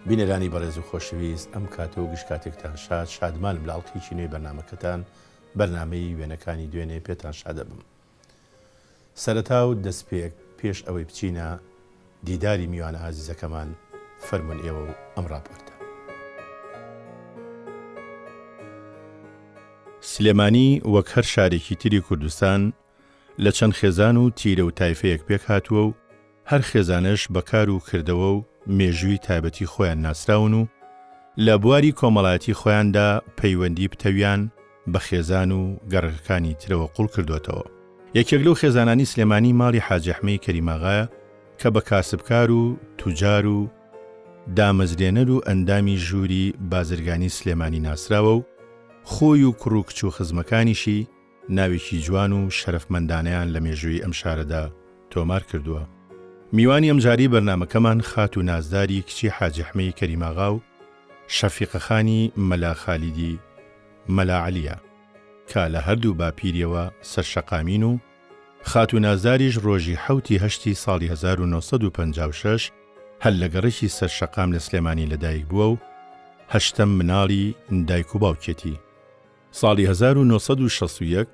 بینەرانی بەڕێز و خۆشەویست ئەم کاتە و گشت کاتێکتان شاد، شادمانم لە ئەڵقەیەکی نوێی بەرنامەکەتان، بەرنامەی وێنەکانی دوێنێ پێتان شادەبم. سەرەتا و دەستپێک پێش ئەوەی بچینە دیداری میوانە ئازیزەکەمان فەرموون ئێوە و ئەم ڕاپۆرتە. سلێمانی وەک هەر شارێکی تری کوردستان لە چەند خێزان و تیرە و تایفەیەک پێکهاتووە و هەر خێزانەش بە کار و کردەوە و مێژووی تایبەتی خۆیان ناسراون و لە بواری کۆمەڵایەتی خۆیاندا پەیوەندی پتەویان بە خێزان و گەڕەکەکانی ترەوە قوڵ کردۆتەوە. یەکێک لەو خێزانانی سلێمانی ماڵی حاجی ئەحمەی کەریماغایە کە بە کاسبکار و توجار و دامەزرێنەر و ئەندامی ژووری بازرگانی سلێمانی ناسراوە و خۆی و کوڕ و کچ و خزمەکانیشی ناوێکی جوان و شەرەفمەندانەیان لە مێژووی ئەم شارەدا تۆمار کردووە. میوانی ئەمجارەی بەرنامەکەمان خاتوو نازداری کچی حاجی ئەحمەی کەریماغا و شەفیقە خانی مەلا خالیدی مەلا عەلیە کە لە هەردوو باپیریەوە سەرشەقامین و خاتوو نازداریش ڕۆژی حەوتی هەشتی ساڵی 1956 هەر لە گەڕەکی سەرشەقام لە سلێمانی لەدایک بووە و هەشتەم مناڵی دایک و باوکێتی. ساڵی 1961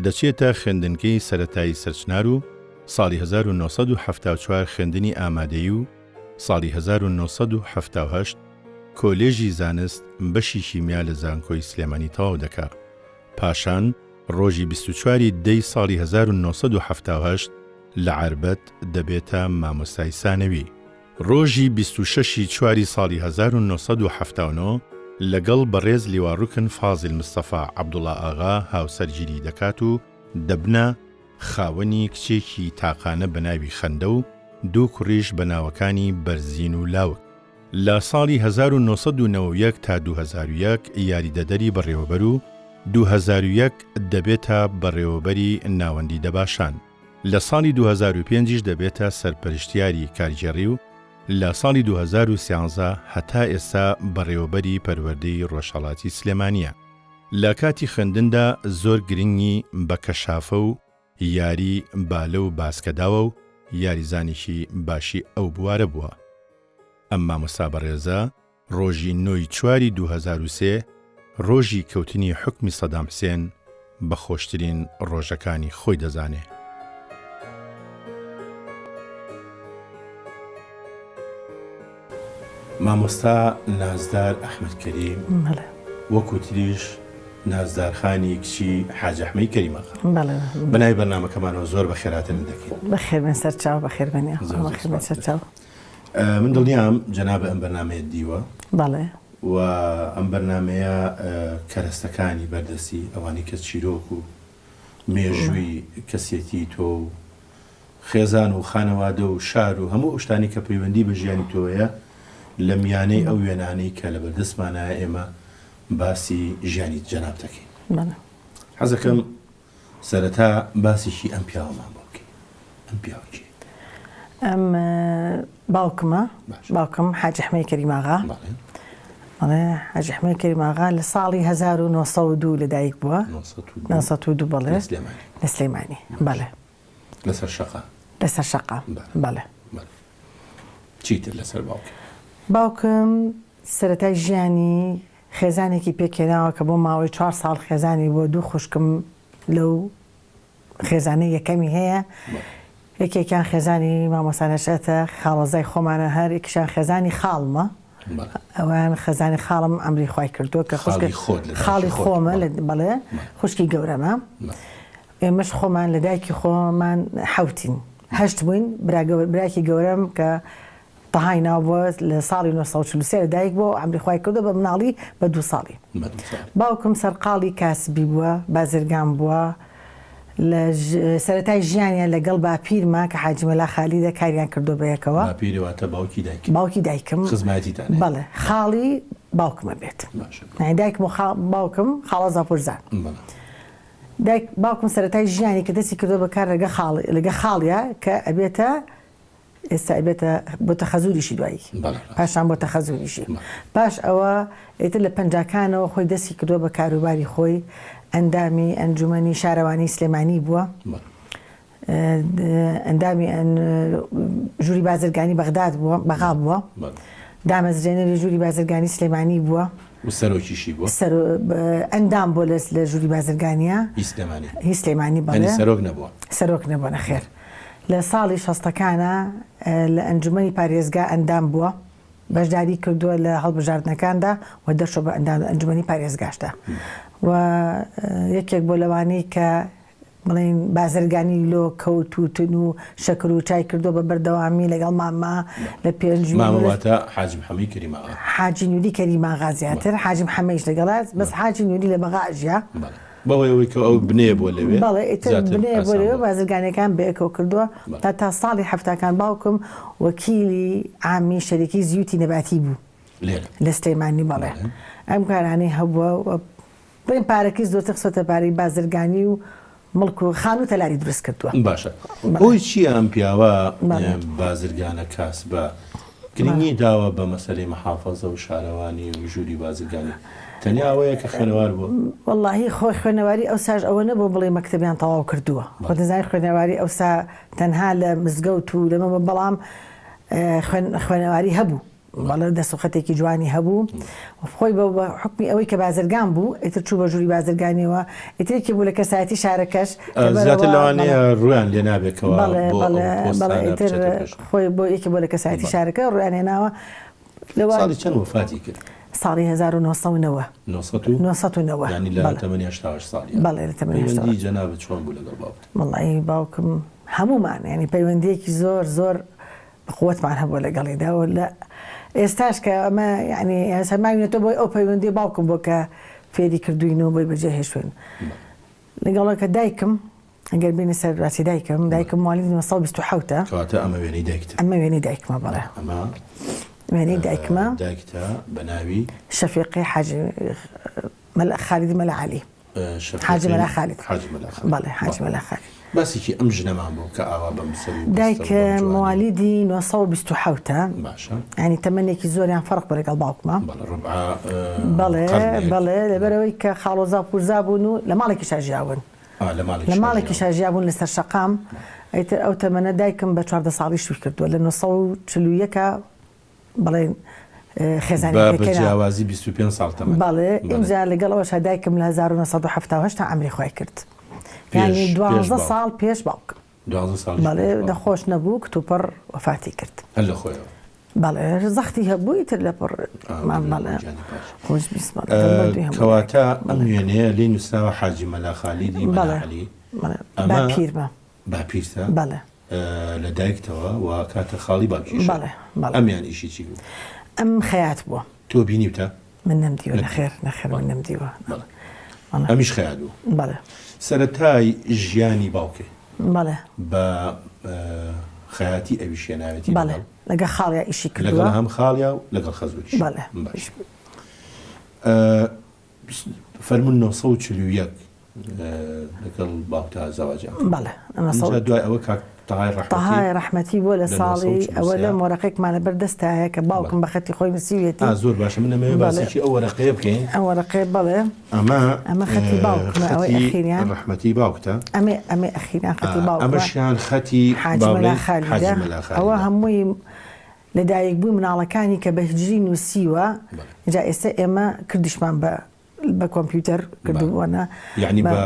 دەچێتە خوێندنگەی سەرەتایی سەرچنار و ساڵی 1974 خوێندنی ئامادەیی و ساڵی 1978 کۆلێژی زانست بەشی کیمیا لە زانکۆی سلێمانی تەواو دەکا. پاشان ڕۆژی 24 ی دەی ساڵی 1978 لە عەربەت دەبێتە مامۆستای سانەوی. ڕۆژی 26 ی چواری ساڵی 1979 لەگەڵ بەڕێز لیوا ڕوکن فازیل مستەفا عەبدوڵا ئاغا هاوسەرگیری دەکات و دەبنە خاوەنی کچێکی تاقانە بە ناوی خەندە و دوو کوڕیش بە ناوەکانی بەرزین و لاوک. لە ساڵی 1991 تا 2001 یاریدەدەری بەڕێوەبەر و 2001 دەبێتە بەڕێوەبەری ناوەندی دەباشان. لە ساڵی 2005 یش دەبێتە سەرپەرشتیاری کارگێڕی و لە ساڵی 2013 هەتا ئێستا بەڕێوەبەری پەروەردەی ڕۆژهەڵاتی سلێمانییە. لە کاتی خوێندندا زۆر گرنگی بە کەشافە و یاری بالە و باسکە داوە و یاریزانێکی باشی ئەو بوارە بووە. ئەم مامۆستا بەڕێزە ڕۆژی نۆ ی چواری 2003 ڕۆژی کەوتنی حوکمی سەدام حسێن بە خۆشترین ڕۆژەکانی خۆی دەزانێ. مامۆستا نازدار ئەحمەد کەریم وەکو تریش نازدار خانی کچی حاجی ئەحمەی کەریم ئاغا بە ناوی بەرنامەکەمانەوە زۆر بەخێرهاتنت دەکەین. بەخێربێن سەرچاو بەخێربێن یاخوا بەخێربێن سەرچاو. من دڵنیام جەنابت ئەم بەرنامەیەت دیوە. بەڵێ. و ئەم بەرنامەیە کەرەستەکانی بەردەستی ئەوانەی کە چیرۆک و مێژووی کەسێتی تۆ و خێزان و خانەوادە و شار و هەموو ئەو شتانەی کە پەیوەندی بە ژیانی تۆوەیە لە میانەی ئەو وێنانەی کە لە بەردەستمانایە ئێمە باسی ژیانی جەنابت دەکەین. بەڵێ. حەزەکەم سەرەتا باسێکی ئەم پیاوەمان بۆ بکەی. ئەم پیاوە کێیە؟ ئەم باوکمە، باوکم حاجی ئەحمەی کەریم ئاغا. بەڵێ حاجی ئەحمەی کەریم ئاغا لە ساڵی 1902 لەدایک بووە. 902 بەڵێ. لە سلێمانی. بەڵێ. لەسەر شەقام. لەسەر شەقام بەڵێ. چیتر لەسەر باوکت؟ باوکم سەرەتای ژیانی خێزانێکی پێکهێناوە کە بۆ ماوەی چوار ساڵ خێزانی بووە، دوو خوشکم لەو خێزانەی یەکەمی هەیە، یەکێکیان خێزانی مامۆستا نەشئەتە، خاڵەزای خۆمانە، هەر یەکیشیان خێزانی خاڵمە، ئەویان خێزانی خاڵم ئەمری خوای کردووە کە خوشکی خاڵی خۆمە، بەڵێ خوشکی گەورەمە. ئێمەش خۆمان لە دایکی خۆمان حەوتین، هەشت بووین، براکی گەورەم کە تەهای ناو بووە لە ساڵی 943 لە دایک بووە و عەمری خوای کردووە بە مناڵی بە دوو ساڵی. باوکم سەرقاڵی کاسبی بووە، بازرگان بووە، لە سەرەتای ژیانیان لەگەڵ باپیرما کە حاجی مەلا خالیدە کاریان کردووە بەیەکەوە. باپیری واتە باوکی دایکت؟ باوکی دایکم. خزمایەتیتان هەیە؟ بەڵێ، خاڵی باوکمە بێت. باشە. یانی دایکم و باوکم خاڵەزا پورزان. بەڵێ. دایک باوکم سەرەتای ژیانی کە دەستی کردووە بە کار لەگە خاڵ لەگە خاڵیا کە ئەبێتە ئێستا ئەبێتە بۆتە خەزوریشی دوایی پاشان بۆتە خەزوریشی پاش ئەوە ئیتر لە پەنجاکانەوە خۆی دەستی کردووە بە کاروباری خۆی ئەندامی ئەنجومەنی شارەوانی سلێمانی بووە ئەندامی ژووری بازرگانی بەغداد بووە بەغا بووە. دامەزرێنەری ژووری بازرگانی سلێمانی بووە. و سەرۆکیشی بووە؟ سەرۆ ئەندام بووە لە لە ژووری بازرگانییە. هی سلێمانی. هی سلێمانی بەڵێ. یانی سەرۆک نەبووە؟ سەرۆک نەبووە نەخێر. لە ساڵی شەستەکانا لە ئەنجومەنی پارێزگا ئەندام بووە. بەشداری کردووە لە هەڵبژاردنەکاندا و دەرچووە بە ئەندام لە ئەنجومەنی پارێزگاشدا. و یەکێک بووە لەوانەی کە بڵێین بازرگانی لۆ کەوت و تون و شەکر و چای کردووە بە بەردەوامی لەگەڵ مامە لە پێنجوین مامە واتە حاجی محەمەی کەریم ئاغا. حاجی نوری کەریم ئاغا زیاتر حاجی محەمەیش لەگەڵا بەس حاجی نوری لە بەغا ئەژیا. بەڵێ بەهۆی ئەوەی کە ئەو بنەیە بووە لەوێ بەڵێ ئیتر زیاتر بنەیە بووە ئاسان لەوێ بووە. بازرگانیەکان بەیەکەوە کردووە بەڵێ. تا تا ساڵی حەفتاکان باوکم وەکیلی عامی شەریکەی زیوتی نەباتی بوو لێرە. لە سلێمانی بەڵێ بەڵێ. ئەم کارانەی هەبووە و بڵێین پارەکەی زۆرتر خستۆتە پارەی بازرگانی و مڵک و خانوو تەلاری دروست کردووە. باشە هۆی چیە ئەم پیاوە بازرگانە کاسبە گرنگی داوە بە مەسەلەی محافەزە و شارەوانی و ژووری بازرگانی تەنیا ئەوەیە کە خوێنەوار بووە؟ وەڵاهی خۆ خوێنەواری ئەوساش ئەوە نەبووە بڵێی مەکتەبیان تەواو کردووە خۆت دەزانی خوێنەواری ئەوسا تەنها لە مزگەوت و لەمە بەڵام خوێنەواری هەبوو. بەڵێ دەست و خەتێکی جوانی هەبوو خۆی بە حوکمی ئەوەی کە بازرگان بوو ئیتر چوو بە ژووری بازرگانیەوە ئیتر یەکێ بوو لە کەسایەتی شارەکەش زیاتر لەوانەیە ڕویان لێ نابێتەوە بەڵێ بەڵێ بەڵێ ئیتر خۆی بۆ یەکێ بۆ لە کەسایەتی شارەکە ڕویان هێناوە لەوە ساڵی چەند وەفاتی کرد؟ ساڵی 1990 990 یانی لە تەمەنی 88 ساڵی بەڵێ لە تەمەنی پەیوەندی جەنابت چۆن بوو لەگەڵ باوکت؟ وەڵی باوکم هەموومان یانی پەیوەندیەکی زۆر زۆر قوتمان هەبووە لەگەڵیدا و لە ئێستاش کە ئەمە یعنی ئێستا ماوینەتەوە بۆی ئەو پەیوەندی باوکم بۆ کە فێری کردوین و بۆی بەجێ هێشتوین لەگەڵ کە دایکم ئەگەر بینە سەر باسی دایکم دایکم موالیدی 927 کەواتە ئەمە وێنەی دایکتە ئەمە وێنەی دایکمە بەڵێ ئەمە وێنەی دایکمە دایکتە بە ناوی شەفیقی حاجی مەلا خالید مەلا عەلی حاجی مەلا خالید حاجی مەلا خالید بەڵێ حاجی مەلا خالید باسێکی ئەم ژنەمان بۆ کە ئاوا بەم سەر و دایکم موالیدی 927 باشە ینی تەمەنێکی زۆریان فەرق بە لەگەڵ باوکمە بەڵێ ڕبعە بەڵێ بەڵێ لەبەرەوەی کە خاڵۆزا و پورزا بوون و لە ماڵێکی شاژیاون لە ماڵێکی شاژیابوون لەسەر شەقام ئیتر ئەو تەمەنە دایکم بە 14 ساڵی شووی کردووە لە 941 بڵێن خێزانی بە بە جیاوازی 25 ساڵ تەمەن. بەڵێ ئینجا لەگەڵ ئەوەشا دایکم لە 1970 تا عەمری خۆی کرد یانی دوازدە ساڵ پێش باوکم. دوازدە ساڵ بەڵێ نەخۆش نەبوو کتوپڕ وەفاتی کرد. هەر لە خۆیەوە. بەڵێ زەختی هەبوو ئیتر لە پڕ بەڵێ خۆش بیست کەواتە ئەم وێنەیە لێی نووسراوە حاجی مەلا خالیدی مەلا عەلی بەڵێ باپیرمە. باپیرتە؟ بەڵێ. لە دایکتەوە و کاتە خاڵی باوکیشە. بەڵێ بەڵێ. ئەمیان ئیشی چی بوو؟ ئەم خەیات بووە. تۆ بینیوتە؟ من نەمدیوە نەخێر نەخێر من نەمدیوە. بەڵێ. ئەمیش خەیات بوو. بەڵێ. سەرەتای ژیانی باوکێ. بەڵێ. بە خەیاتی ئەویش هێناوێتی لەگەڵ. بەڵێ لەگەڵ خاڵیا ئیشی کردووە. لەگەڵ هەم خاڵیا و لەگەڵ خەزووریش. بەڵێ. باش. فەرموون 941 لەگەڵ باوکتا زەواجیان کرد. بەڵێ. ئینجا دوای ئەوە کاک تەهای ڕەحمەتی تەهای ڕەحمەتی بووە لە لە ساڵی ئەوە 943 لەم وەرەقەیەکمان لەبەر دەستایە کە باوکم بە خەتی خۆی نووسیویەتی. ئا زۆر باشە من ئەمەوێ بەڵێ. باسێکی ئەو وەرەقەیە بکەین. ئەم وەرەقەیە بەڵێ. ئەمە ئەمە خەتی باوکمە ئەوەی خەتی ئەخیریان. ڕەحمەتی باوکتە. ئەمەی ئەمەی ئەخیریان خەتی باوکمە. ئەمەشیان خەتی حاجی با مەلا بڵێین خالیدە. حاجی مەلا ئەوە خالیدە. هەمووی لەدایکبووی مناڵەکانی کە بە هیجری نووسیوە بەڵێ. جا ئێستا ئێمە کردیشمان بە بە کۆمپیوتەر کردووانە یعنی بە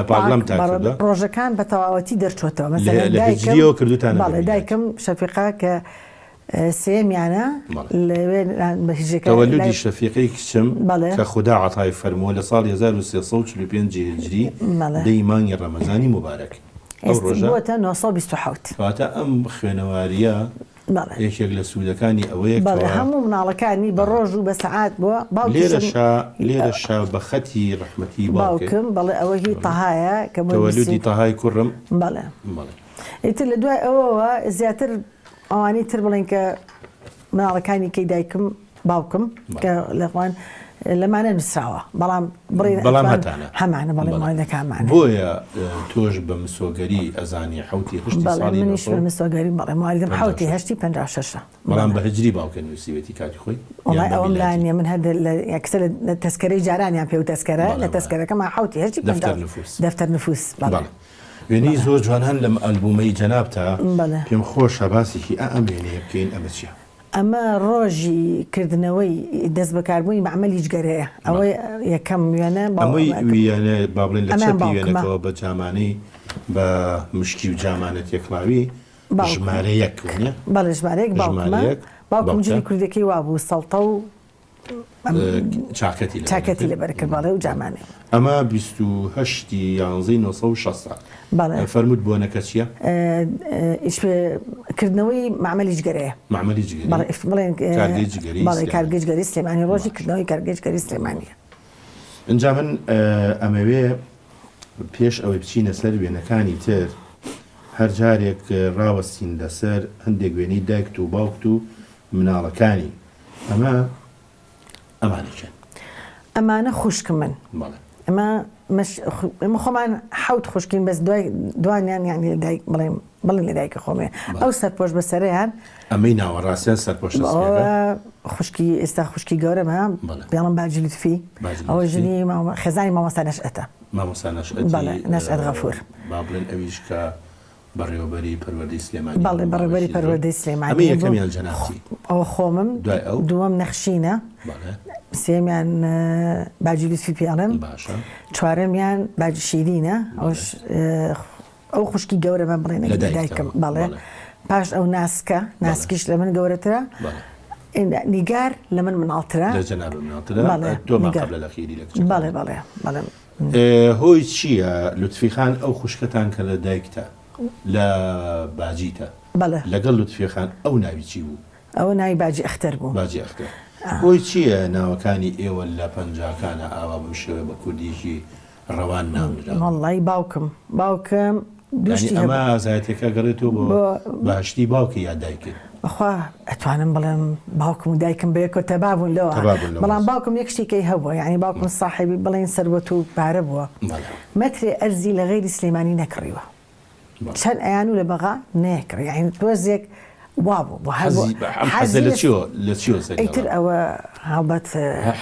پاگلەم تا کردە ڕۆژەکان بە تەواوەتی دەرچۆتەوە مەسەلەن لە دایکم هیجریەوە کردوتانە بەڵێ دایکم شەفیقە کە سێیەمیانە لەوێ بە هیجرەکە تەوەلودی لای شەفیقەی کچم بەڵێ کە خودا عەتای فەرمووە لە ساڵی 1345 هیجری بەڵێ دەی مانگی ڕەمەزانی موبارەک ئەو ئێستا ڕۆژە بووەتە 927 کەواتە ئەم خوێنەوارییە بەڵێ. یەکێک لە سوودەکانی ئەوەیە بەڵێ کەوا. هەموو مناڵەکانی بە ڕۆژ و بە سەعات بووە باوکیشم. لێرەشا لێرەشا بە خەتی ڕەحمەتی باوکت. باوکم بەڵێ ئەوە هی تەهایە کە بۆی تەوەلودی نووسیم. تەهای کوڕم. بەڵێ. بەڵێ. ئیتر لە دوای ئەوەوە زیاتر ئەوانەی تر بڵێن کە مناڵەکانی کەی دایکم باوکم کە لە خوان لەمانە نووسراوە بەڵام بڵێن بەڵام ئەتوان هەتانە. هەمانە بەڵێ بەڵێ. مۆڵەکانمانە. بۆیە تۆش بە مسۆگەری ئەزانی حەوتی هەشتی بەڵێ ساڵی منیش نۆ بە مسۆگەری بەڵێ موالیدم حەوتی 56. هەشتی 56ە. بەڵام بەڵێ. بە هجری باوکە نووسیوێتی کاتی خۆی یان وەڵای بە ئەوەم لا میلادی؟ نییە من هەر لە یەکسەر لە تەسکەرەی جارانیان پێ و تەسکەرە بەڵێ لە بەڵێ. تەسکەرەکەمان حەوتی هەشتی دەفتەر پەنجا نفوس. دەفتەر نفوس بەڵێ. بەڵێ. وێنەی بەڵێ. زۆر جوان هەن لەم ئەلبوومەی جەنابتا بەڵێ. پێم خۆشە باسێکی ئا ئەم وێنەیە بکەین ئەمە چییە؟ ئەمە ڕۆژی کردنەوەی دەست بەکاربوونی مەعمەلی جگەرەیە ئەوە یەکەم وێنە ئەمەی ویانە با بڵێن لە چەپی وێنەکەوە بە جامانەی بە مشکی و جامانە تێکڵاوی ژمارە یەک وانە؟ بەڵێ ژمارە یەک باوکمە باوکم جلی کوردەکەی وابوو سەڵتە و چاکەتی چاکەتی لەبەر کرد بەڵێ و جامانێ. ئەمە 28 یانزەی 960 بەڵێ فەرمووت بۆنەکە چییە؟ ئیش پێ کردنەوەی مەعمەلی جگەرەیە. مەعمەلی جگەری؟ بەڵێ بڵێن کارگەی جگەری بەڵێ کارگەی جگەری سلێمانی ڕۆژی کردنەوەی کارگەی جگەری سلێمانیە. ئینجا من ئەمەوێ پێش ئەوەی بچینە سەر وێنەکانی تر هەر جارێک ڕاوەستین لەسەر هەندێک وێنەی دایکت و باوکت و مناڵەکانی ئەمە ئەمانە کێن؟ ئەمانە خوشکمن. بەڵێ. ئەمە مەش ئێمە خۆمان حەوت خوشکین بەس دوای دوانیان یانی لە دایک بڵێم بڵێن لە دایکە خۆمێ ئەو سەرپۆش بە سەرەیان. ئەمەی ناوەڕاستیان سەرپۆشە سپیەکە؟ خوشکی ئێستا خوشکی گەورەمە پێڵم باجی لوتفی ئەوە ژنی خێزانی مامۆستا نەشئەتە. مامۆستا نەشئەتی بەڵێ نەشئەت غەفور. با بڵێن ئەویش کە بەڕێوەبەری پەروەردەی سلێمانی بەڵێ بەڕێوەبەری پەروەردەی سلێمانی ئەمە یەکەمیان جەنابتی ئەوە خۆمم دوای ئەو دووەم نەخشینە بەڵێ سێمیان باجی لوتفی پێ ئەڵێم باشە چوارەمیان باجی شیرینە ئەوش ئەو خوشکی گەورەمە بڵێن لە دایکم دایکم بەڵێ پاش ئەو ناسکە ناسکیش لە من گەورەترە نیگار لە من مناڵترە لە جەناب مناڵترە بەڵێ تۆ ما قبل الأخيری لە کچەکان بەڵێ بەڵێ بەڵێ هۆی چییە لوتفی خان ئەو خوشکەتان کە لە دایکتە لە باجیتە بەڵێ. لەگەڵ لوتفی خان ئەو ناوی چی بوو؟ ئەوە ناوی باجی ئەختەر بوو. باجی ئەختەر. هۆی چییە ناوەکانی ئێوە لە پەنجاکانا ئاوا بەم شێوەیە بە کوردییەکی ڕەوان ناو نراون؟ وەڵڵاهی باوکم باوکم دوو یانی شتی ئەمە هەبوو. ئازایەتیەکە ئەگەڕێتەوە بۆ بۆ بەهەشتی باوکت یا دایکت؟ بەخوا ئەتوانم بڵێم باوکم و دایکم بەیەکەوە تەبا بوون لەوە تەبا بوون لەوە. بەڵام باوکم یەک شتێکی هەبووە یانی باوکم ساحێبی بڵێین سەروەت و پارە بووە بەڵێ. مەترێ ئەرزی لە غەیری سلێمانی نەکڕیوە بەڵێ. چەند ئەیان و لە بەغا نەیەکڕی یانی تۆزێک وابوو بۆ هەر بۆ حەزی ئەم حەزە حەزی لە لە چیەوە لە چیەوە سەری ئیتر هەڵا؟ ئەوە هەڵبەت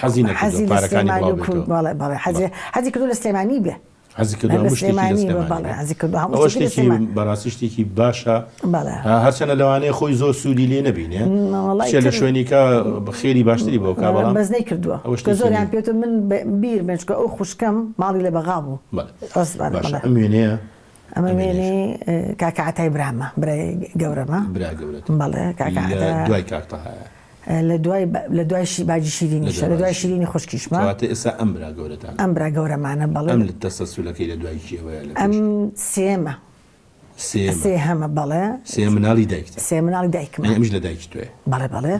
حەزی نەکردووە حەزی لە پارەکانی سلێمانی بڵاو و کورد بێتەوە. بەڵێ بەڵێ حەزی بەڵێ. حەزی کردووە لە سلێمانی بێ. حەزی کردووە لە هەموو شتێکی لە سلێمانی بە سلێمانی بەڵێ بێ. حەزی کردووە هەموو ئەوە شتێکی لە شتێکی سلێمانی. بەڕاستی شتێکی باشە بەڵێ. هەرچەنە لەوانەیە خۆی زۆر سوودی لێ نەبینێ وەڵا بچێ لە ئیتر شوێنیکە خێری باشتری بۆ بکا بەڵام بەس نەیکردووە ئەوە کە شتێکی زۆریان نییە. پێ وتم من بیر بێ چونکە ئەو خوشکەم ماڵی لە بەغا بوو بەڵێ ڕاست بەڵێ باشە بەڵێ. ئەم وێنەیە ئەمە ئەم وێنەیەش وێنەی کاکە عەتای برامە برای گەورەمە برا گەورەتە بەڵێ کاکە لە عەتا دوای کاک تەهایە. لە دوای لە دوای باجی لە شیرینیشە دوای لە دوای باجی شیرین شیرینی خوشکیشمە. کەواتە ئێستا ئەم برا گەورەتانە. ئەم برا گەورەمانە بەڵێ. ئەم لە تەسەلسولەکەی لە دوای کێوەیە لە ئەم پێش. سێیەمە. سێیەمە. سێهەمە بەڵێ. سێ مناڵی دایکتە. سێ مناڵی دایکمە. یانی ئەمیش لە دایکی تۆیە. بەڵێ بەڵێ.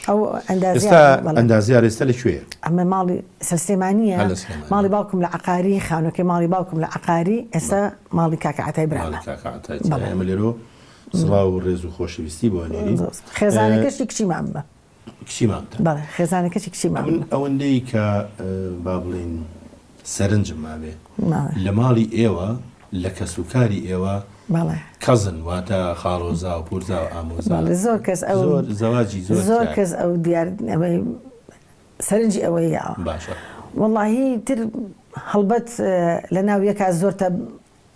ئەو ئەندازیار ئێستا بەڵێ. ئەندازیار ئێستا لە کوێیە؟ ئەمە ماڵی سەر سلێمانییە. هەر لە سلێمانی. ماڵی باوکم لە عەقاری، خانووەکەی ماڵی باوکم لە عەقاری، ئێستا ماڵی کاکە عەتای برامە. ماڵی کاکە عەتای بەڵێ. ئێمە لێرەوە سڵاو و ڕێز و خۆشەویستی بۆ ئەنێرین. زۆر سپاس. خێزانەکەشی کچی ماممە. کچی مامتە. بەڵێ خێزانەکەشی کچی ئەمن ماممە. ئەوەندەی کە با بڵێین سەرنجم مابێ بەڵێ. لە ماڵی ئێوە لە کەسوکاری ئێوە بەڵێ. کەزن واتە خاڵۆزا و پورزا و ئامۆزا بەڵێ زۆر کەس ئەو زۆر زەواجی زۆر زۆر تیایە. کەس ئەو دیار ئەوەی سەرنجی ئەوەی یاوە. باشە. وەڵاهی تر هەڵبەت لە ناو یەکا زۆر تە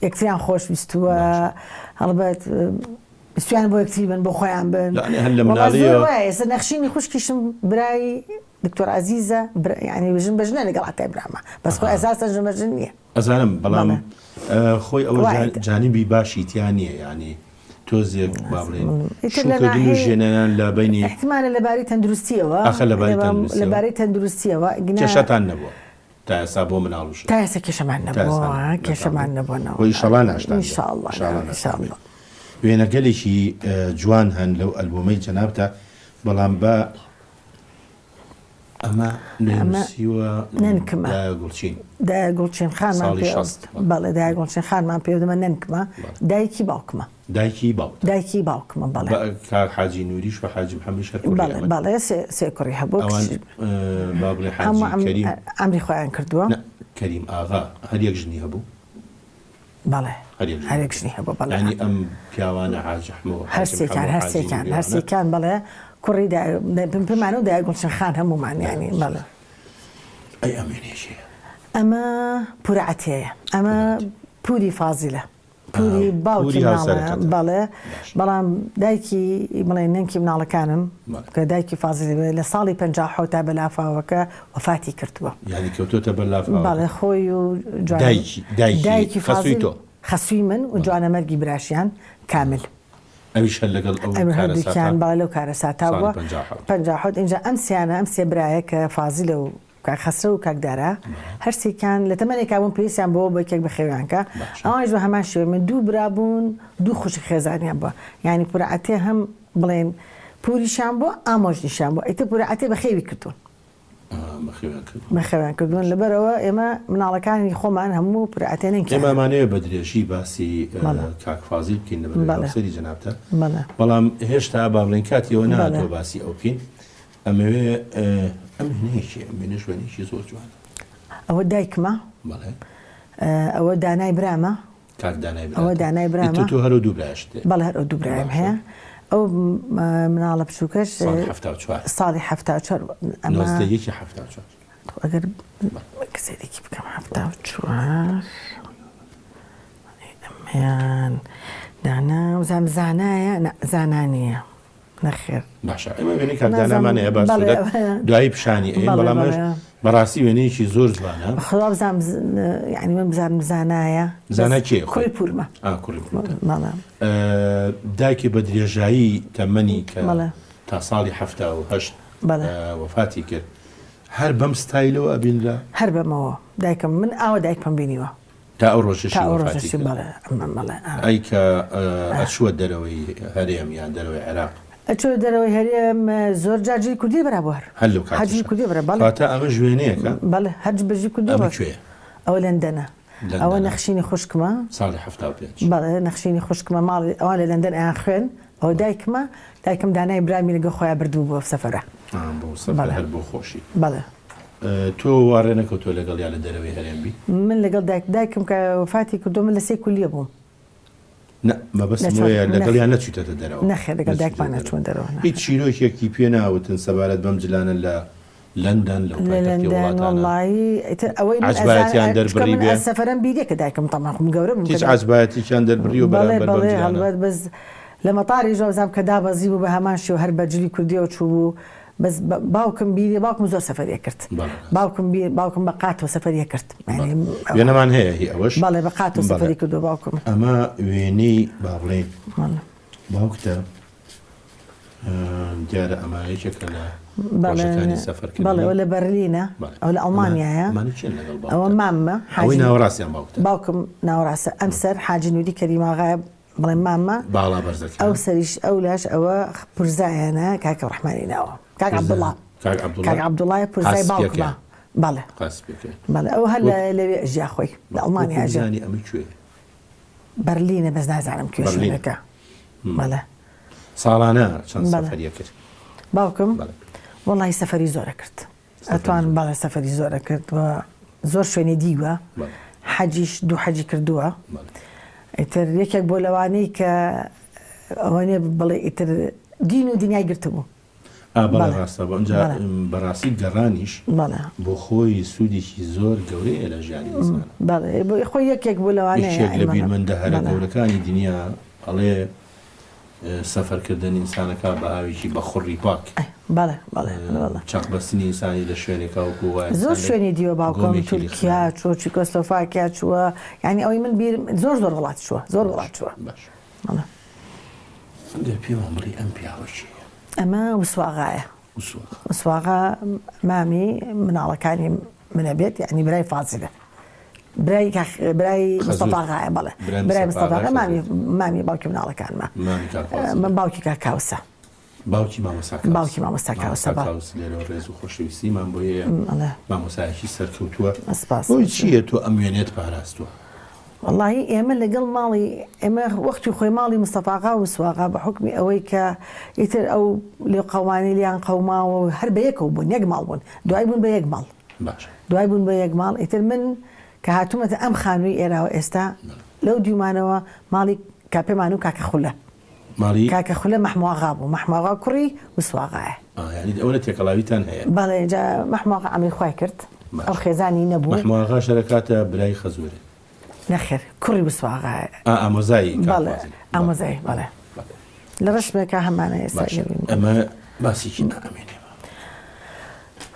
یەکتریان خۆش ویستووە هەڵبەت ویستویان بۆ یەکتری بن بۆ خۆیان بن یانی هەر لە وەڵا زۆر مناڵیەوە وایە ئێستا نەخشینی خوشکیشم برای دکتۆر عەزیزە برا یانی ژن بە ژنە لەگەڵ عەتای برامە بەس خۆی ئەها. ئەساسەن ژن بە ژن نییە ئەزانم بەڵام بەڵێ خۆی ئەوە وایە جانیبی باشی تیا نییە یانی تۆزێک با بڵێین ئیتر لە شووکردن و ناحیەی ژێنەنان لە بەینی ئیحتیمالە لەبارەی تەندروستیەوە ئاخە لەبارەی تەندروستیەوە لەبارەی تەندروستیەوە گنا کێشەتان نەبووە تا ئێستا بۆ مناڵ و شت تا ئێستا کێشەمان تا ئێستا نەبووە نەتان کێشەمان بوو نەبووە وە نەوەڵا ئیشەڵا ناشتان بێ ئینشاڵڵا ئیشاڵا ناشتان بێ ئینشاڵڵا وێنەگەلێکی جوان هەن لەو ئەلبومەی جەنابتا بەڵام با ئەمە ئەمە نووسیوە نەنکمە دایە گوڵچین دایە گوڵچین خانمان ساڵی پێ 60 بەڵێ دایە گوڵچین خانمان پێ دەمە نەنکمە بەڵێ. دایکی باوکمە دایکی باوکتە دایکی باوکمە بەڵێ بە کاک حاجی نوریش و حاجی محەمەدیش هەر کوڕی بەڵێ ئەمن بەڵێ سێ سێ کوڕی هەبوو ئەوان کچ با بڵێ هەموو حاجی عەم کەریم عەمری خۆیان کردووە نە کەریم ئاغا هەر یەک ژنی هەبوو بەڵێ هەر یەک ژنی هەر یەک هەبوو ژنی هەبوو بەڵێ یانی ئەم پیاوانە حاجی ئەحمە و حاجی هەرسێکیان محەمە و حاجی هەرسێکیان نوری ئەوانە هەرسێکیان بەڵێ کوڕی دایە پێمانە و دایە گوڵچین خان هەموومان دایە یانی گوڵچین بەڵێ خان ئەی ئەم وێنەیە کێیە؟ ئەمە پورە عەتیەیە ئەمە پورە عەتیە پوری فازیلە. پوری باوکی مناڵە بەڵێ بەڵام دایکی بڵێ نەنکی مناڵەکانم کە دایکی فازیلی بێ لە ساڵی 57 تا بە لافاوەکە وەفاتی کردووە یعنی کەوتۆتە بەر لافاوە بەڵێ خۆی و دایکی دایکی خەسووی تۆ خەسووی من و جوانەمەرگی براشیان کامل ئەویش هەر لەگەڵ ئەو هەردووکیان بەڵێ لەو کارەساتە بووە 57 ئینجا ئەم سیانە ئەم سێ برایە کە فازیلە و کاک خەسرەو و کاک دارا هەرسێکیان لە تەمەنێکا بوون پێویستیان بەوە بووە یەکێک بەخێویان کا ئەوانیش بە هەمان شێوەی من دوو برا بوون دوو خوشک خێزانیان بووە یانی پورە عەتێ هەم بڵێن پوریشیان بووە ئامۆژنیشیان بووە ئیتر پورە عەتێ بەخێوی کردوون بەخێویان کردوون لەبەرئەوە ئێمە مناڵەکانی خۆمان هەموو پورە عەتێ نەنکیان ئێمە ئەمانەوێ بە درێژی باسی کاک فازیل بکەین لەبەر هاوسەری جەنابتە بەڵام هێشتا با بڵێین کاتی ئەوە نەهاتووە باسی ئەو بکەین ئەمەوێ ئەم وێنەیە کێیە؟ ئەم وێنەش وێنەیەکی زۆر جوانە. ئەوە دایکمە. بەڵێ. ئەوە دانای برامە. کاک دانای براتە. ئەوە دانای برامە. ئیتر تۆ هەر ئەو دوو برایەشت هەیە؟ بەڵێ هەر ئەو دوو برایم هەیە. ئەو مناڵە بچووکەش. ساڵی 74. ساڵی 74. ئەمە. 19 یەکی 74. ئەگەر سەیرێکی بکەم 74. ئەمەیان دانا وزام زانایە زانا نییە. نەخێر. باشە ئێمە وێنەی کاک دانامان هەیە باس لە دوایی پیشانی ئەین بەڵام بەڕاستی وێنەیەکی زۆر جوانە. خوا بزانم یعنی من بزانم زانایە. زانا کێ؟ کوڕی پورمە. ئا کوڕی پورتە. دایکی بە درێژایی تەمەنی کە تا ساڵی 78 وەفاتی کرد هەر بەم ستایلەوە ئەبینرا؟ هەر بەمەوە دایکم من ئاوا دایکمم بینیوە. تا ئەو ڕۆژەشی وەفاتی کرد. ئەی کە ئەچووە دەرەوەی هەرێم یان دەرەوەی عێراق؟ ئەچووە دەرەوەی هەرێم زۆر جار جلی کوردی بەرا بوو هەر. هەر لەو کاتەشا. هەر جلی کوردی بەرا بەڵێ. کەواتە ئەمەش وێنەیەکە؟ بەڵێ هەر بە جلی کوردی ئەمە کوێیە؟ ئەوە لەندەنە. ئەوە نەخشینی خوشکمە. ساڵی 75. بەڵێ نەخشینی خوشکمە ماڵی ئەوان لە لەندەن ئەیان خوێن ئەوە دایکمە دایکم دانای برامی لەگەڵ خۆیا بردبوو بۆ سەفەرە. بۆ سەفەر هەر بۆ خۆشی. بەڵێ. تۆ وا ڕێ نەکەوتووە لەگەڵیا لە دەرەوەی هەرێم بی؟ من لەگەڵ دایک دایکم کە وەفاتی کردووە من لە سێی کولیە بووم. نا مەبەستم لە ئەوەیە چوار لەگەڵیا نەخێر نەچوویتەتە دەرەوە. نەخێر لەگەڵ دایکمان نەچوویتە دەرەوە. نەچوومە دەرەوە هیچ نەخێر. چیرۆکێکی پێ ناوتن سەبارەت بەم جلانە لە لەندەن لەو لە پایتەختی لەندەن وڵاتانە؟ وەڵایی ئیتر ئەوەی من ئەزانم عەجبایەتیان چونکە دەربڕی من بێ؟ ئە سەفەرەم بیریە کە دایکم تەبعەن خۆم گەورە بووم کە هیچ دایکم عەجبایەتیکیان دەربڕیوە بەڵێ بەرامبەر بەم بەڵێ جلانە؟ هەڵبەت بەس لە مەتاریش وابزانم کە دابەزیبوو بە هەمان شێوە هەر بە جلی کوردیەوە چووبوو بەس باوکم بیری باوکم زۆر سەفەری ئەکرد باوکم بیر باوکم بە قاتەوە سەفەری ئەکرد وێنەمان هەیە هی ئەوەش بەڵێ بە قاتەوە سەفەری کردو باوکم ئەمە وێنەی با بڵێین باوکتە دیارە ئەمە یەکێکە لە ڕۆژەکانی سەفەرکردنی بەڵێ ئەوە لە بەرلینە ئەو لە ئەڵمانیایە ئەوە ماممە ئەوەی ناوەڕاستیان باوکتە باوکم ناوەڕاستە ئەم سەر حاجی نوری کەریماغایە بڵێم مامە باڵا بەرزەکە ئەو سەریش ئەو لاش ئەوە پورزایانە کاکە ڕەحمانی ناوە کاک عەبدوڵا کاک عەبدوڵا کاک عەبدوڵای پورزای قاسپیەکە باوکمە بەڵێ قاسپیەکە بەڵێ ئەو هەر لە لەوێ ئەژیا خۆی لە ئەڵمانیا وەکو ئەژیا بزانی ئەمە کوێیە بەرلینە بەس نازانم کوێ بەرلینە. شوێنەکە بەڵێ ساڵانە چەند بەڵێ. سەفەریە کرد باوکم بەڵێ. وەڵی سەفەری زۆرە کرد ئەتوان بەڵێ سەفەری زۆرە کرد و زۆر شوێنی دیوە حەجیش دوو حەجی کردووە ئیتر یەکێک بۆ لەوانەی کە ئەوەنێ بڵێ ئیتر دین و دنیای گرتبوو بەڵێ ڕاستە ئەمجا بەڕاستی گەڕانیش بۆ خۆی سوودێکی زۆر گەورەیە لە ژیانی ئینسان بەڵێ خۆی یەکێک بوو لەوانەیە یەکێک لە بیرمەندە هەرە گەورەکانی دنیا ئەڵێ سەفەرکردن ئینسانەکا بە ئاوێکی بە خوڕی پاک. بەڵێ بەڵێ بەڵێ. چەق بەستنی ئینسانی لە شوێنێکا وەکوو وایە زۆر ئینسان لە شوێنی دیوە باوکم گۆمێکی تورکیا لیخناوە. چووە چیکۆسلۆفاکیا چووە یانی ئەوەی من بیرم زۆر زۆر وڵات چووە زۆر وڵات چووە. باش. بەڵێ. ئەگەر پێمان بڵێی ئەم پیاوە کێیە؟ ئەمە وسواغایە. وسواغا. وسواغا مامی مناڵەکانی منە بێت یانی برای فازیلە. برای کاک برای مستەفا غایە بەڵێ برای مستەفا غایە مامی مامی باوکی مناڵەکانمە من باوکی کاک کاوسە باوکی مامۆستا کاوس باوکی مامۆستا کاوسە مامۆستا کاوس لێرەوە ڕێز و خۆشەویستیمان بۆ هەیە مامۆستایەکی سەرکەوتووە سپاس بۆی چییە تۆ ئەم وێنەیەت پاراستووە؟ وەڵاهی ئێمە لەگەڵ ماڵی ئێمە وەختی خۆی ماڵی مستەفاغا و سواغا بە حوکمی ئەوەی کە ئیتر ئەو لێقەومانی لیان قەوماوە و هەر بە یەکەوە بوون یەک ماڵ بوون دوای بوون بە یەک ماڵ باشە. دوای بوون بە یەک ماڵ ئیتر من کە هاتوومەتە ئەم خانووی ئێراوە ئێستا لەو دیومانەوە ماڵی کاپێمان و کاکە خولە. ماڵی؟ کاکە خولە مەحمواغا بوو مەحمواغا کوڕی وسواغایە. ئا یانی ئەوەنە تێکەڵاویتان هەیە. بەڵێ جا مەحمواغا عەمری خوای کرد ئەو باشە. خێزانی نەبوو. مەحمواغاش هەر ئەکاتە برای خەزوورت. نەخێر کوڕی وسواغایە. ئا ئامۆزای کاک بەڵێ فازیل. ئامۆزای بەڵێ. بەڵێ. لە ڕەسمێکا هەمانە ئێستا باشە ئەبینین. ئەمە باسێکی نائەمێنێ.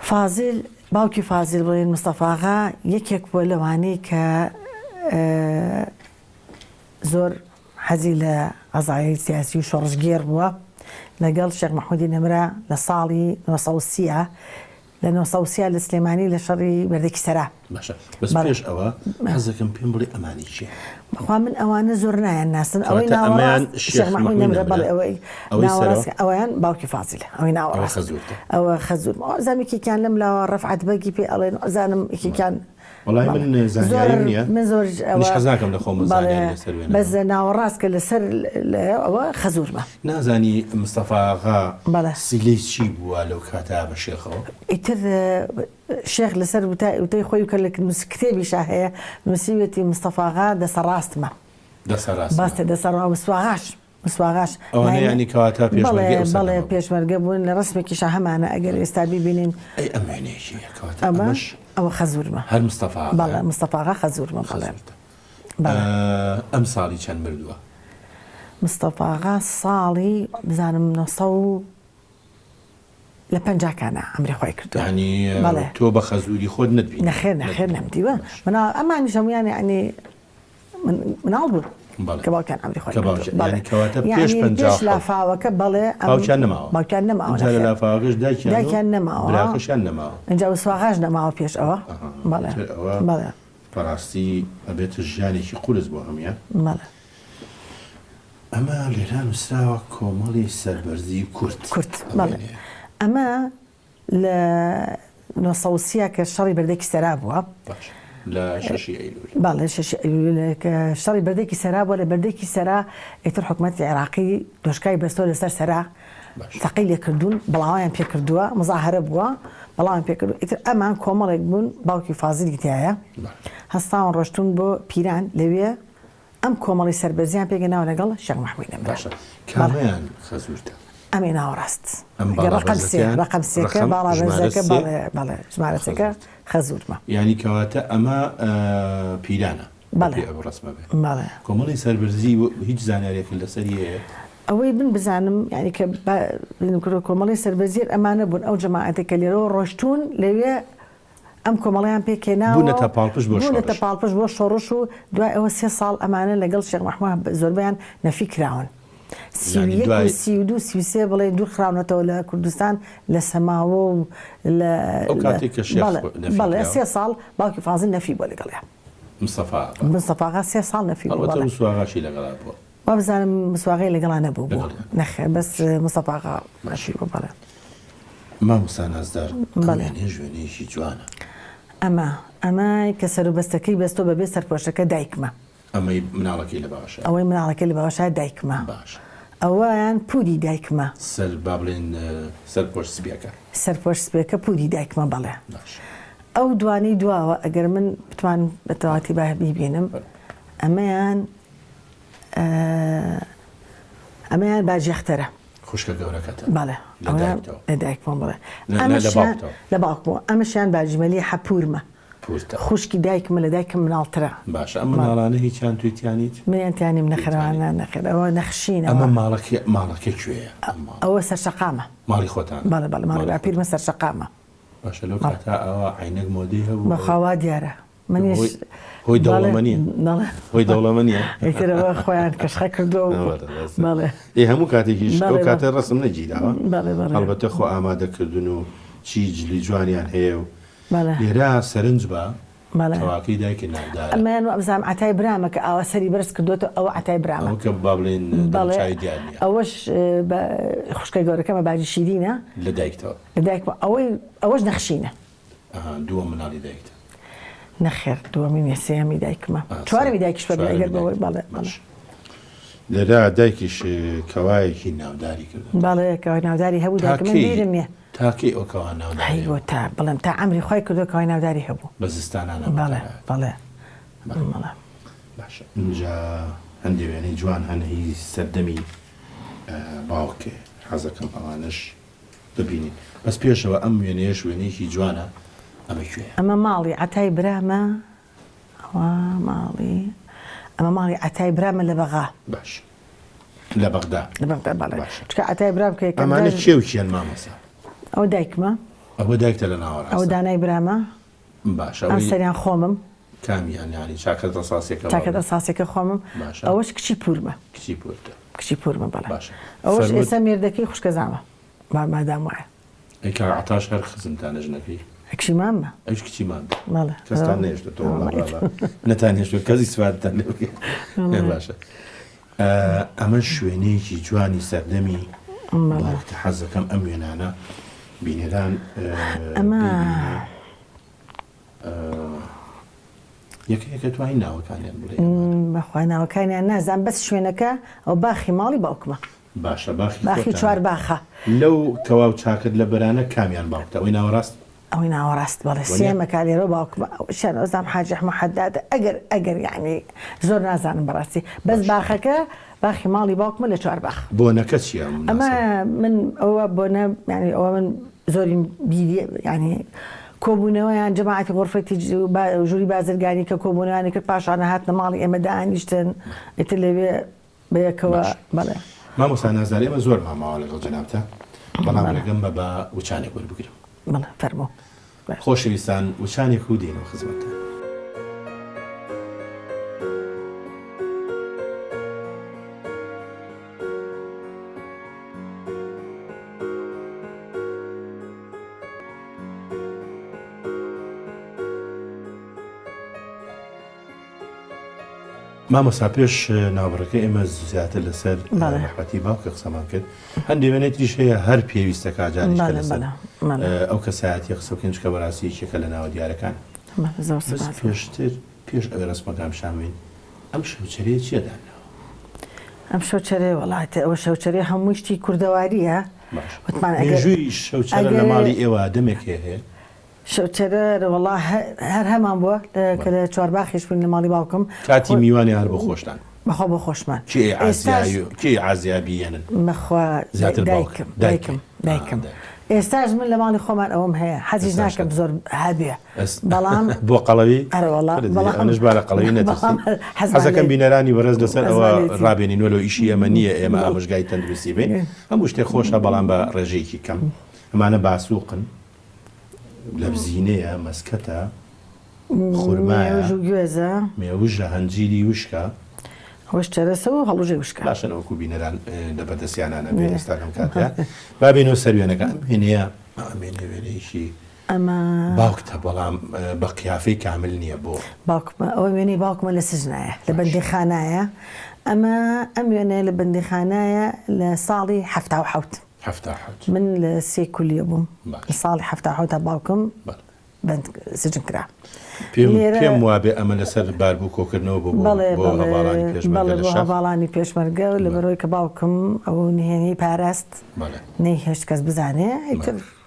فازیل باوکی فازیل بڵێین مستەفاغا یەکێک بووە لەوانەی کە زۆر حەزی لە قەزایای سیاسی و شۆڕشگێڕ بووە لەگەڵ شێخ مەحمودی نەمرا لە ساڵی 930 لە 930 لە سلێمانی لە شەڕی بەردەکی سەرا. باشە بەس پێش ئەوە حەزەکەم پێم بڵێ ئەمانی کێن؟ بەخوا من ئەوانە زۆر نایان ناسم ئەوەی کەواتە ئەمەیان ناوەڕاست شێخ شێخ مەحمود مەحمود نەمرە نەمرە بەڵێ ئەوەی ئەوەی ناوەڕاست سەرەوە ئەویان باوکی فازیلە ئەوەی ئەوە ناوەڕاست خەزوورتە ئەوە خەزوورمە وابزانم یەکێکیان لەم لاوە ڕەفعەت بەگی پێ ئەڵێن وابزانم یەکێکیان وەڵای بەڵێ من زۆر زانیاریم نییە من زۆر منیش ئەوە حەز ناکەم لە خۆمە بەڵێ زانیاری لەسەر وێنە بەس بم ناوەڕاست کە لەسەر ئەوە خەزوورمە. نازانی مستەفا ئاغا بەڵێ. سیلەی چی بووە لەو کاتە بە شێخەوە؟ ئیتر شێخ لەسەر وتەی خۆی کە لە کتێبیشا هەیە نووسیویەتی مستەفاغا دەسە ڕاستمە. دەسە ڕاستمە. بەستە دەسە ڕا مسواغاش مسواغاش ئەوانە یانی کەواتە پێشمەرگەی ئەو بەڵێ بەڵێ سەردەمە بوون. پێشمەرگە بوون لە ڕەسمێکیشا هەمانە ئەگەر ئێستا بیبینین. ئەی ئەم وێنەیە کێیە کەواتە ئەمە ئەمەش ئەوە خەزوورمە. هەر مستەفا ئاغایە؟ بەڵێ مستەفاغا خەزوورمە بەڵێ. خەزوورتە. بەڵێ. ئەم ساڵی چەند مردووە؟ مستەفاغا ساڵی بزانم 900 و لە پەنجاکانا عەمری خۆی کردووە. یانی بەڵێ. تۆ بە خەزووری خۆت نەتبینیوە؟ نەخێر نەخێر نەتبینیوە. نەمدیوە. باش. مناڵ ئەمانیش هەموویان یانی من مناڵ بوون بەڵێ. کە باوکیان عەمری خۆی کە کردووە. باوکیان بەڵێ. یانی کەواتە پێش یانی پەنجا پێش و حەوت. لافاوەکە بەڵێ ئەم باوکیان نەماوە. باوکیان نەماوە ئینجا لە نەخێر. لافاوەکەش دایکیان و دایکیان نەماوە. براکەشیان نەماوە. ئینجا وسواغاش نەماوە پێش ئەوە. ئەها. بەڵێ. ئیتر ئەوە بەڵێ. بەڕاستی ئەبێتە ژیانێکی قورس بۆ هەموویان. بەڵێ. ئەمە لێرە نووسراوە کۆمەڵی سەربەرزی کورد. کورد بەڵێ. ئەمە لە 930 کە شەڕی بەردەکی سەرا بووە. باش لە شەشی ئەیلوول. بەڵێ شەشی ئەیلوول کە شەڕی بەردەکی سەرا بووە لە بەردەکی سەرا ئیتر حکومەتی عێراقی دۆشکای بەستۆ لەسەر سەرا تەقەی لێ کردوون بڵاوەیان پێ کردووە مزاهەرە بووە بەڵاویان پێ کردووە ئیتر ئەمان کۆمەڵێک بوون باوکی فازیلی تایە هەستاون ڕۆشتون بۆ پیران لەوێ ئەم کۆمەڵی سەربەرزیان پێگەناوە لەگەڵ شێخ مەحموود نەمرە. باشە کامەیان خەزوورتە؟ ئەمەی ناوەڕاست. ئەم باڵا ڕەقەم سێ بەرزەکەیان؟ ڕەقەم سێکە ڕەقەم باڵا ژمارە بەرزەکە سێ بەڵێ بەڵێ ژمارە سێکە خەزوورتە. خەزوورمە. یانی کەواتە ئەمە پیرانە بەڵێ بەپێی ئەو ڕەسمە بێ. بەڵێ. کۆمەڵی سەربەرزی هیچ زانیاریەکت لەسەری هەیە؟ ئەوەی من بزانم یانی کە با بینم کردووە کۆمەڵی سەربەرزیەر ئەمانە بوون ئەو جەماعەتە کە لێرەوە ڕۆشتوون لەوێ ئەم کۆمەڵەیان پێکهێناوە و بوونەتە پاڵپشت بۆ بوونەتە شۆڕش. پاڵپشت بۆ شۆڕش و دوای ئەوە سێ ساڵ ئەمانە لەگەڵ شێخ مەحموود زۆربەیان نەفی کراون. سی و یانی یەک و دوای. 32 33 بڵێ دوور خراونەتەوە لە کوردستان لە سەماوە و لە ئەو لە کاتەی کە شێخ بەڵێ نەفی بەڵێ کراوە. سێ ساڵ باوکی فازل نەفی بووە لەگەڵیان. مستەفا ئاغا. مستەفا ئاغا سێ ساڵ نەفی بوو هەڵبەتە بەڵێ. وسواغاشی لەگەڵا بووە. وابزانم مسواغەی لەگەڵا نەبوو بوو لەگەڵیان. نەخێر بەس مستەفا ئاغا باشە. نەفی بوو بەڵێ. مامۆستا نازدار ئەم بەڵێ. وێنەیەش وێنەیەکی جوانە. ئەمە ئەمە کە سەروبەستەکەی بەستۆ بەبێ سەرپۆشەکە دایکمە. ئەمەی مناڵەکەی لە باوەشایە. ئەوەی مناڵەکەی لە باوەشایە دایکمە. باشە. ئەوەیان پوری دایکمە. سەر با بڵێین سەرپۆش سپیەکە. سەرپۆش سپیەکە پوری دایکمە بەڵێ. باشە. ئەو دوانەی دواوە ئەگەر من بتوانم بە تەواتی با بیبینم ئەمەیان ئەمەیان باجیەختەرە. خوشکە گەورەکەتە. بەڵێ. لە دایکتەوە. لە دایکمەوە بەڵێ. نا نا لە باوکتەوە. لە باوکمەوە. ئەمەشیان باجی مەلیحە پوورمە. پوورتە. خوشکی دایکمە لە دایکم مناڵترە. باشە ئەم مناڵانە هیچیان توی تیا نیت؟ منیان تیا نیم نەخێر ئەوانە نەخێر ئەوە نەخشینە. ئەمە ماڵەکە ماڵەکە کوێیە؟ ئەوە سەرشەقامە. ماڵی خۆتانە؟ بەڵێ بەڵێ ماڵی باپیرمە سەرشەقامە. باشە لەو کاتە ئەوە عەینەک مۆدەی هەبوو؟ بەخوا وا دیارە. منیش هۆی دەوڵەمەنیە هۆی دەوڵەمەنیە ئیتر ئەوە خۆیان کەشخە کردووە و بەڵێ ئێ هەموو کاتێکیش بەڵێ ئەو بەڵێ. کاتە ڕەسم نەگیراوە بەڵێ بەڵێ. هەڵبەتە خۆ ئامادەکردن و چی جلی جوانیان هەیە و بەڵێ. لێرە سەرنج بە بەڵێ. کەواکەی دایکت ناودارە. ئەمەیان وابزانم عەتای برامە کە ئاوا سەری بەرز کردووەتەوە ئەوە عەتای برامە. ئەوە کە با بڵێین بەڵێ دەموچاوی دیار نییە. ئەوەش بە خوشکە گەورەکەمە باجی شیرینە. لە دایکتەوە. لە دایکمەوە ئەوەی ئەوەش نەخشینە. ئەها دووەم مناڵی دایکتە. نەخێر دووەمی نیە سێیەمی دایکمە چوارەمی دایکیش بەبێ ئەگەر بەوەی بەڵێ بەڵێ. لێرە دایکیش کەوایەکی ناوداری کردووە. بەڵێ کەوای ناوداری هەبوو دایکم من بیرم نیە. تا کەی ئەو کەوا ناوداری هەی بۆ تا بڵێم تا عەمری خوای کردووە کەوای ناوداری هەبوو. بە زستانانە بەڵێ بەڵێ بەڵێ. باشە ئینجا هەندێ وێنەی جوان هەن هی سەردەمی باوکێ حەزەکەم ئەوانەش ببینین بەس پێشەوە ئەم وێنەیەش وێنەیەکی جوانە ئەمە کوێیە؟ ئەمە ماڵی عەتای برامە ئەوە ماڵی. ئەمە ماڵی عەتای برامە لە بەغا. باش لە بەغدا. لە بەغدا بەڵێ. باشە. چونکە عەتای برام کە یەکەم ئەمانە جار کێ و کێن مامۆستا؟ ئەوە دایکمە. ئەوە دایکتە لە ناوەڕاستە. ئەوە دانای برامە. باشە ئەم ئەوەی سەریان خۆمم. کامیان یانی چاکەت ڕەساسیەکە چاکەت بابڵێ. ڕەساسیەکە خۆمم. باشە. ئەوەش کچی پوورمە. کچی پوورتە. کچی پوورمە بەڵێ. باشە. ئەوەش فەرمووت. ئێستا مێردەکەی خوشکەزامە. ما مادام وایە. ئەی کاک عەتاش هەر خزمتانە ژنەکەی؟ کچی ماممە. ئەویش کچی مامتە. بەڵێ. کەستان نەهێشتۆتەوە وەڵا بابە نەتان هێشتووە کەس ئیسفادەتان لێ بکەێت. باشە ئەمە شوێنەیەکی جوانی سەردەمی باوکتە حەزەکەم ئەم وێنانە بینەران ئەمە یەکە یەکە توانی ناوەکانیان بڵێ بەخوا ناوەکانیان نازان بەس شوێنەکە ئەو باخی ماڵی باوکمە باشە باخی باخی خۆتانە. چوارباخە. لەو کەوا و چاکەت لە بەرانە کامیان باوکتە؟ ئەوەی ناوەڕاست؟ ئەوەی ناوەڕاست بەڵێ وەنیە؟ سێ مەکا لێرەوە باوکمە ئەوەشیان ئەوزام حاجی ئەحمە حەدادە ئەگەر ئەگەر یەعنی زۆر نازانم بەڕاستی بەس باشە. باخەکە باخی ماڵی باوکمە لە چوارباخ. بۆنەکە چیە ئەمە مناسب؟ من ئەوە بۆنە یەعنی ئەوە من زۆریم بیری یەعنی کۆبوونەوەیان جەماعەتی غورفەی تیج با ژووری بازرگانی کە کۆبوونەوەیانی کرد پاشان هاتنە ماڵی ئێمە دانیشتن ئیتر لەوێ بەیەکەوە باشە بەڵێ. مامۆستا نازدار ئێمە زۆرمان ماوە لەگەڵ جەنابتا بەڵام بەڵێ. ڕێگەم بە با وچانێک وەربگرم. بەڵێ فەرموو. خۆشەویستان وچانێک و دێینەوە خزمەتتان. مامۆستا پێش ناوبڕەکە ئێمە زیاتر لەسەر ڕەحمەتی باوکە قسەمان کرد هەندێ وێنەی تریش هەیە هەر پێویستە کاجاریش کە لەسەر ئەو کەسایەتیە قسە بکەین چونکە بەڕاستی یەکێکە لە ناوە دیارەکان بەس پێشتر پێش ئەوەی ڕەسمەکان پیشان بەین ئەم شەوچەرەیە چیە دانراوە؟ ئەم شەوچەرەیە وەڵا ئەوە شەوچەرەیە هەمووی شتی کوردەواریە وتمان ئەگەر مێژووی شەوچەرە لە ماڵی ئێوە دەمێک هەیە؟ شەوچەرە وەڵا هەر هەمان بووە کە لە چوارباخیش بووین لە ماڵی باوکم. کاتی میوانی هەر بۆ خۆشتان. بەخوا بۆ خۆشمان. کێ عازیای کێ عازیا بیێنن؟ بەخوا زیاتر باوک دایکم دایکم دایکم ئێستاش من لە ماڵی خۆمان ئەوەم هەیە حەزیش ناکەم زۆر هەبێ بەڵام بۆ قەڵەوی ئەرە وەڵا بەڵام ئەنش با لە قەڵەوی نەترسی حەزەکەم بینەرانی بەڕێز لەسەر ئەوە ڕابێنین وەلۆ ئیشی ئێمە نییە ئێمە ئامۆژگای تەندروستی بین هەموو شتێک خۆشە بەڵام بە ڕێژەیەکی کەم ئەمانە باسووقن لەبزینەیە، مەسکەتە، خورمایە، مێوژ و گوێزە. مێوژە، هەنجیری وشکە. ئەوەش چەرەسە و هەڵوژەی وشکە. باشە وەکو بینەران لەبەر دەستیانا نەبێ ئێستا لەم کاتەیا. با بێینەوە سەر وێنەکە. ئەم وێنەیە، ئەم وێنەیە وێنەیەکی ئەمە. باوکتە بەڵام بە قیافەی کامل نییە بۆ؟ باوکمە، ئەوە وێنەی باوکمە لە سجنایە، لە بەندیخانایە. ئەمە ئەم وێنەیە لە بەندیخانایە لە ساڵی 77. 77. من لە سێ کولیە بووم. باش. لە ساڵی 77 تا باوکم بەڵێ. بەند سجن کرا. پێم لێرە پێم وابێ ئەمە لەسەر باربوو کۆکردنەوە بۆ بۆ بەڵێ بۆ بەڵێ هەڤاڵانی پێشمەرگە بەڵێ لە بۆ شەڕ. هەڤاڵانی پێشمەرگە بەڵێ. لەبەرئەوەی کە باوکم ئەو نهێنیی پاراست بەڵێ. نەیهێشت کەس بزانێ ئیتر بەڵێ.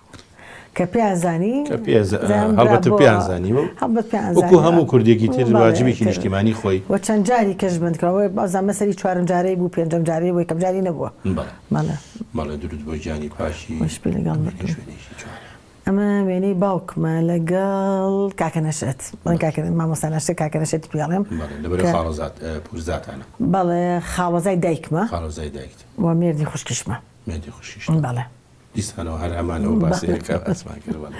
کە پێیان زانی کە پێ زیان برا هەڵبەتە بۆ پێیان زانیوە و هەڵبەت پێیان وەکوو زانیوە هەموو کوردێکی تر بەڵێ واجبێکی ئیتر نیشتیمانی خۆی. و چەند جاری کەش بەند کرا وە بازم مەسەلی چوارەم جارەی بوو پێنجەم جارەی بوو یەکەم جاری نەبووە بەڵێ بەڵێ. بەڵێ دروود بۆ گیانی پاکی خۆش بی لەگەڵ ئەم مردوو. وێنەیەش وێنەیەکی جوانە. ئەمە وێنەی باوکمە لەگەڵ کاکە نەشئەت بڵێن کاکە مامۆستا نەشئەت کاکە نەشئەتی پێ ئەڵێم بەڵێ لەبەرەی کە خاڵۆزات پوورزاتانە. بەڵێ خاڵۆزای دایکمە. خاڵۆزای دایکتە. و مێردی خوشکیشمە. مێردی خوشکیشتە. بەڵێ. دیسانەوە هەر هەمان ئەو باسەیە کە باسمان کرد بەڵێ.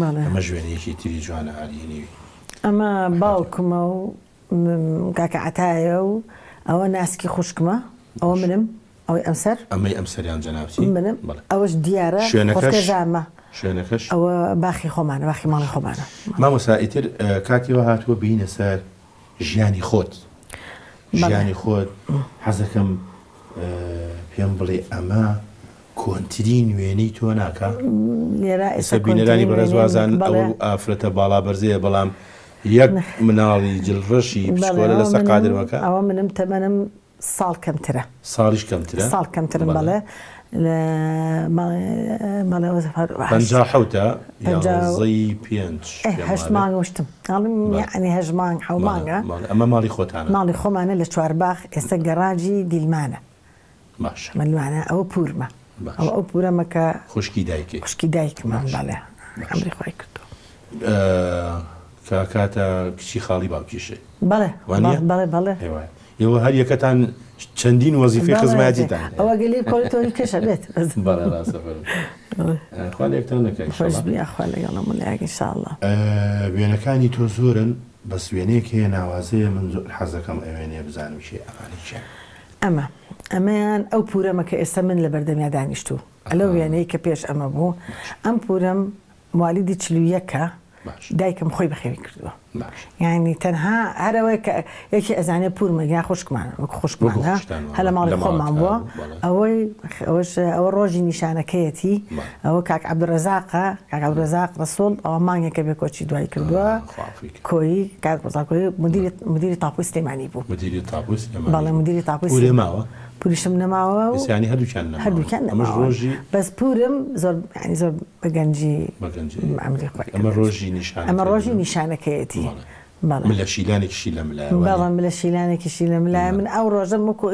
بەڵێ. ئەمەش وێنەیەکی تری جوانە هەر هینی ئەمە ڕەحمەتی. باوکمە و کاکە عەتایە و ئەوە ناسکی خوشکمە ئەوە باش. منم ئەوەی ئەمسەر. ئەمەی ئەمسەریان جەنابتی؟ منم بەڵێ. ئەوەش دیارە شوێنەکەش خوشکەزامە. شوێنەکەش؟ ئەوە باخی خۆمانە باخی ماڵی باش. خۆمانە. مامۆستا ئیتر کاتی وا هاتووە بێینە سەر ژیانی خۆت. بەڵێ. ژیانی خۆت حەزەکەم پێم بڵێ ئەمە کۆنترین وێنەی تۆ ناکا؟ لێرە ئێستا ئێستا بینەرانی کۆنترین بەڕێز وێنەی وازان من ئەو بەڵێ. ئافرەتە باڵا بەرزەیە بەڵام یەک مناڵی جل ڕەشی بەڵێ بچکۆلە ئەوە لەسەر منم قادرمەکە. ئەوە منم تەمەنم ساڵ کەمترە. ساڵیش کەمترە؟ ساڵ کەمترم بەڵێ. بەڵێ لە بەڵێ ئەوە هەشت پەنجا حەوتە پەنجا و یانزەی پێنج ئێ پێم هەشت وابێ. مانگ و شتم ئەڵێم بەڵێ. یەعنی هەشت مانگ حەو بەڵێ مانگە. بەڵێ ئەمە ماڵی خۆتانە؟ ماڵی خۆمانە لە چوارباخ ئێستا گەڕاجی دیلمانە. باشە. مەلوانە ئەوە پوورمە. باشە. ئەوە ئەو پوورەمە کە خوشکی دایکی. خوشکی دایکمە باشە. بەڵێ باشە. ئەمری خوای کردووە. کە کاتە کچی خاڵی باوکیشی. بەڵێ وانیە؟ بەڵێ بەڵێ. ئێ وایە. ئێوە هەر یەکەتان چەندین وەزیفەی بەڵێ خزمایەتیتان هەیە. ئەوە گەلی کۆڵی تۆ هی کەشە بێت. بەڵێ ڕاستە فەرموو. خوا لە یەکتان نەکا خۆش ئیشەڵا. بی یاخوا لەگەڵ هەموو لایەک ئینشاڵڵا. وێنەکانی تۆ زۆرن بەس وێنەیەک هەیە ناوازەیە من زۆر حەزەکەم ئەوێنەیە بزانم کێ ئەمانەی کێن. ئەمە ئەمەیان ئەو پورەمە کە ئێستا من لە بەردەمیا دانیشتوو لەو وێنەی کە پێش ئەمە بوو ئەم پورەم موالیدی 41 ە دایکم خۆی بەخێوی کردووە یانی تەنها هەرەوەی کە یەکی ئەزانێ پورمە یا خوشکمان وەک خوشکمانە هەر لە ماڵی خۆمان بووە ئەوەی ئەوەش ئەوە ڕۆژی نیشانەکەیەتی ئەوە کاک عەبدولڕەزاقە کاک عەبدولڕەزاق ڕەسوڵ ئەوە مانگێکە بێ کۆچی دوای کردووە کۆیی کاک ڕەزاق کۆیی مدیری مدیری تاپۆی سلێمانی بوو مدیری تاپۆی سلێمانی بەڵێ مدیری تاپۆی پورێ ماوە پوریشم نەماوە و یانی هەردووکیان نەماون هەردووکیان ئەمەش نەماون ڕۆژی بەس پورم زۆر یانی زۆر بە گەنجی بە گەنجی عەمری خۆی ئەمە کردە ڕۆژی نیشانەکەی ئەمە ڕۆژی بوو. نیشانەکەیەتی بەڵێ بەڵێ ملە شیلانێکیشی لە ملایە وانیە؟ بەڵێ ملە شیلانێکیشی لە ملایە من ئەو ڕۆژەم وەکوو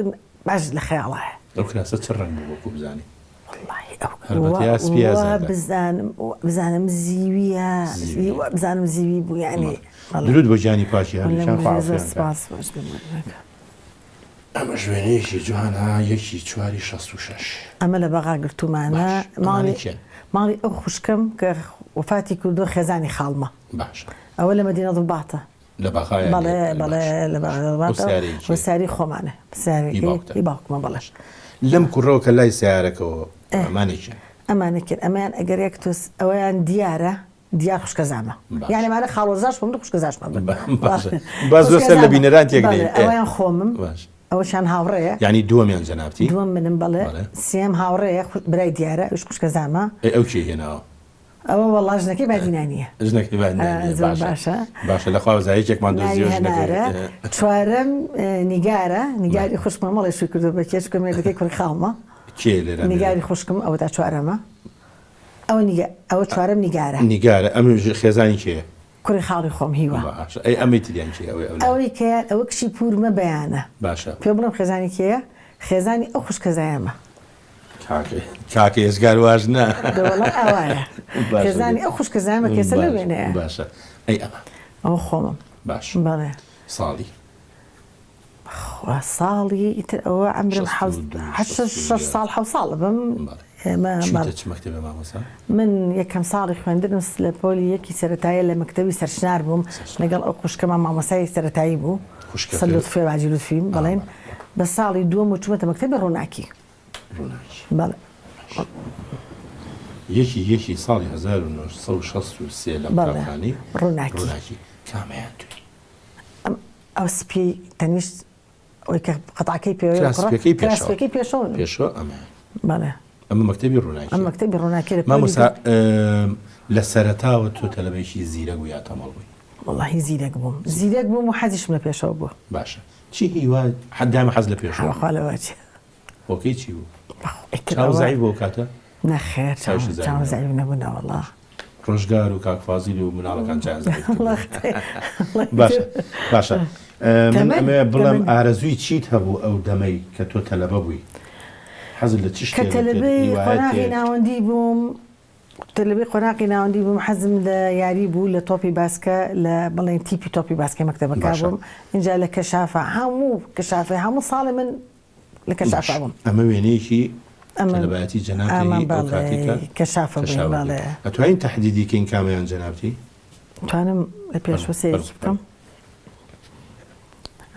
باش لە خەیاڵایە. ئەو کراسە چ ڕەنگ بوو وەکوو بزانی؟ وەڵاهی ئەو هەربەت یا سپی یا وا زەردە. بزانم وا بزانم زیویە زیویە. وا بزانم زیوی بوو یانی بەڵێ. دروود بۆ گیانی پاکی هەردووکیان خوا زۆر عەفویان کا. سپاس خۆش بێ مەمنونەکەم. ئەمەش وێنەیەکی جوانە یەکی چواری 66. ئەمە لە بەغا گرتوومانە باش ئەمانە ماڵی کێن؟ ماڵی ئەو خوشکەم کە وەفاتی کردووە خێزانی خاڵمە باشە. ئەوە لە مەدینە ضباطە. لە بەغا یان بەڵێ لێ بەڵێ باشە لە باشە بەغا ئەو ضباطە سەیارەیە و کێیە؟ سەیارەی خۆمانە هی سەیارەکەی باوکتە. هی باوکمە بەڵێ. باشە لەم کوڕەوە کە لای سەیارەکەوە ئێ ئەمانە کێن؟ ئەمانە کێن ئەمەیان ئەگەر یەک تۆز ئەوەیان دیارە دیار خوشکەزامە باشە. یانی ئەمانە خاڵۆزاشمن و خوشکەزاشمان بن باشە با زۆر سەر لە خوشکەزامە بینەران تێک بەڵێ نەین ئێ ئەوەیان خۆمم باشە ئەوەشیان هاوڕێیە. یانی دووەمیان جەنابتی؟ دووەم منم بەڵێ بەڵێ. سێیەم هاوڕێیە برای دیارە ئەویش خوشکەزامە. ئەی ئەو کێی هێناوە؟ ئەوە وەڵا ژنەکەی بادینانیە. ژنەکەی بادینانیە زۆر باشە باشە. باشە لە خوا بەزا یەکێکمان ناوی دۆزیەوە ژنەکەی هەنارە چوارەم نیگارە نیگاری خوشکمە مەڵێ شووی کردووە بە کێ چونکە مێردەکەی کوڕی خاڵمە کێ لێرە نیگاری خوشکم ئەوەتا چوارەمە ئەوە نیگا ئەوە چوارەم نیگارە نیگارە ئەم خێزانی کێیە؟ کوڕی خاڵی خۆم هیوا باشە ئەی ئەمەی تریان کێیە ئەوەی ئەولای ئەوەی کە ئەوە کچی پوورمە بەیانە باشە پێ بڵێم خێزانی کێیە خێزانی ئەو خوشکەزایەمە کاکە کاکە ئێزگار واش نا دە وەڵا ئاوایە باشە خێزانی ئەو خوشکەزایەمە کە ئێستا لەو باشە وێنەیە باشە ئەی ئەمە ئەوە خۆمم باش بەڵێ ساڵی خوا ساڵی ئیتر ئەوە عەمرم 62 حەوت شەش 61 ساڵ حەوت ساڵە بم بەڵێ ئێمە چوویتە چ مەکتەبێ مامۆستا؟ من یەکەم ساڵی خوێندنم لە پۆلی یەکی سەرەتاییە لە مەکتەبی سەرچنار بووم سەرچنار لەگەڵ ئەو خوشکەمان مامۆستای سەرەتایی بوو خوشکەکەت؟ سەر لوتفێ باجی لوتفیم ئا بەڵێن بەڵێ بەڵێ بە ساڵی دووەم و چوومەتە مەکتەبی ڕووناکی ڕووناکی بەڵێ باش یەکی یەکی ساڵی 1963 لە بەڵێ قوتابخانەی ڕووناکی ڕووناکی کامەیان تووی؟ ئەم ئەو سپیەی تەنیشت ئەوەی کە قەتعەکەی پێوەیە کرا کوڕە سپیەکەی کرا پێشەوە سپیەکەی پێشەوە منم پێشەوە ئەمەیان بەڵێ ئەمە مەکتەبی ئەم ڕووناکیە مەکتەبی ڕووناکیە لە پۆلی مامۆستا دوو لە سەرەتاوە تۆ تەلەبەیەکی زیرەک و یا تەمەڵ بووی؟ وەڵاهی زیرەک بووم زیرەک بووم و حەزیشم لە پێشەوە بوو. باشە چی هیوا دایمە حەز لە پێشەوە بوو؟ خوا لەوە چێ. هۆکەی چی بوو؟ ئیتر چاو ئەوە زەعیف بوو ئەو کاتە؟ نەخێر چاوم چاویشت زەعیف چاوم نەبوو. زەعیف نەبوو نەوەڵا. ڕۆژگار و کاک فازیل و مناڵەکان چیان زەعیف وەڵا کردووە. باشە باشە من تەمەن ئەمەوێ بڵێم تەمەن ئارەزووی چیت هەبوو ئەو دەمەی کە تۆ تەلەبە بووی؟ حەزت لە چ کە شتێک دەکرد؟ تەلەبەی قۆناغی هیوایەتێک؟ ناوەندی بووم تەلەبەی قۆناغی ناوەندی بووم حەزم لە یاری بوو لە تۆپی باسکە لە بڵێن تیپی تۆپی باسکەی مەکتەبەکە باشە بووم ئینجا لە کەشافە هەموو کەشافەی هەموو ساڵێ من لە باش کەشافە بووم. ئەمە وێنەیەکی ئەمە تەلەبایەتی جەنابتە ئەمە هی ئەو بەڵێ کاتەی کە کەشافە بووین کەشافە بووی. بەڵێ. ئەتوانین تەحدیدی کەین کامەیان جەنابتی؟ توانم لە پێشوە فەرموو سەیرێکی فەرموو بکەم فەرموو.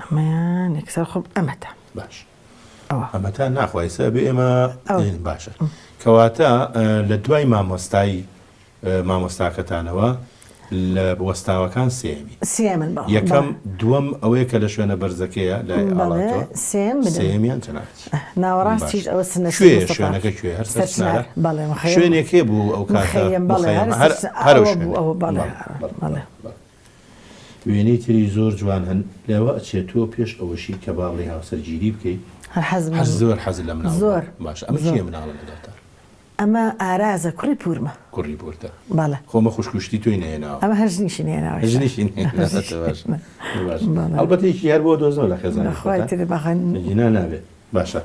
ئەمەیان یەکسەر خۆم ئەمەتە. باش ئەوە. ئەمەتە ناخوا ئێستا ئەبێ ئێمە ئەو. باشە کەواتە لە دوای مامۆستای مامۆستاکەتانەوە لە وەستاوەکان سێیەمی. سێیەمن بەڵێ. یەکەم دووەم ئەوەیە کە لە شوێنە بەرزەکەیە لای بەڵێ ئاڵاتۆ سێیەم منم. سێیەمیان جەنابتی. ناوەڕاستیش باشە ئەوە سنەچی کوێیە مستەفا. شوێنەکە کوێیە هەر سەرچنار سەرچنارە؟ بەڵێ مخەیەم شوێنێک هەیە بوو ئەو کاتە مخەیەم بەڵێ هەر مخەیەم هەر سەرچنار هەر ئەو ئەوە بوو شوێنە ئەوە بەڵێ بەڵێ بەڵێ بەڵێ. بەڵێ بەڵێ. وێنەی تری زۆر جوان هەن لەوە ئەچێ تۆ پێش ئەوەشی کە با بڵێی هاوسەرگیری بکەی هەر حەزم هەر زۆر حەزت لە مناڵ بووە زۆر باشە ئەمە زۆر. کێیە مناڵە لەگەڵتا؟ ئەمە ئارازە کوڕی پورمە. کوڕی پورتە. بەڵێ. خۆ ئەمە خوشک و شتی تۆی نەهێناوە. ئەمە هەر ژنیشی نەهێناوە ئێستا. ژنیشی نەهێناوە باشە باشە. بەڵێ. هەڵبەت یەکی هەر بۆ دۆزنەوە لە خێزانی بەخوای خۆتان. تر بەخوا. گینا نابێ. باشە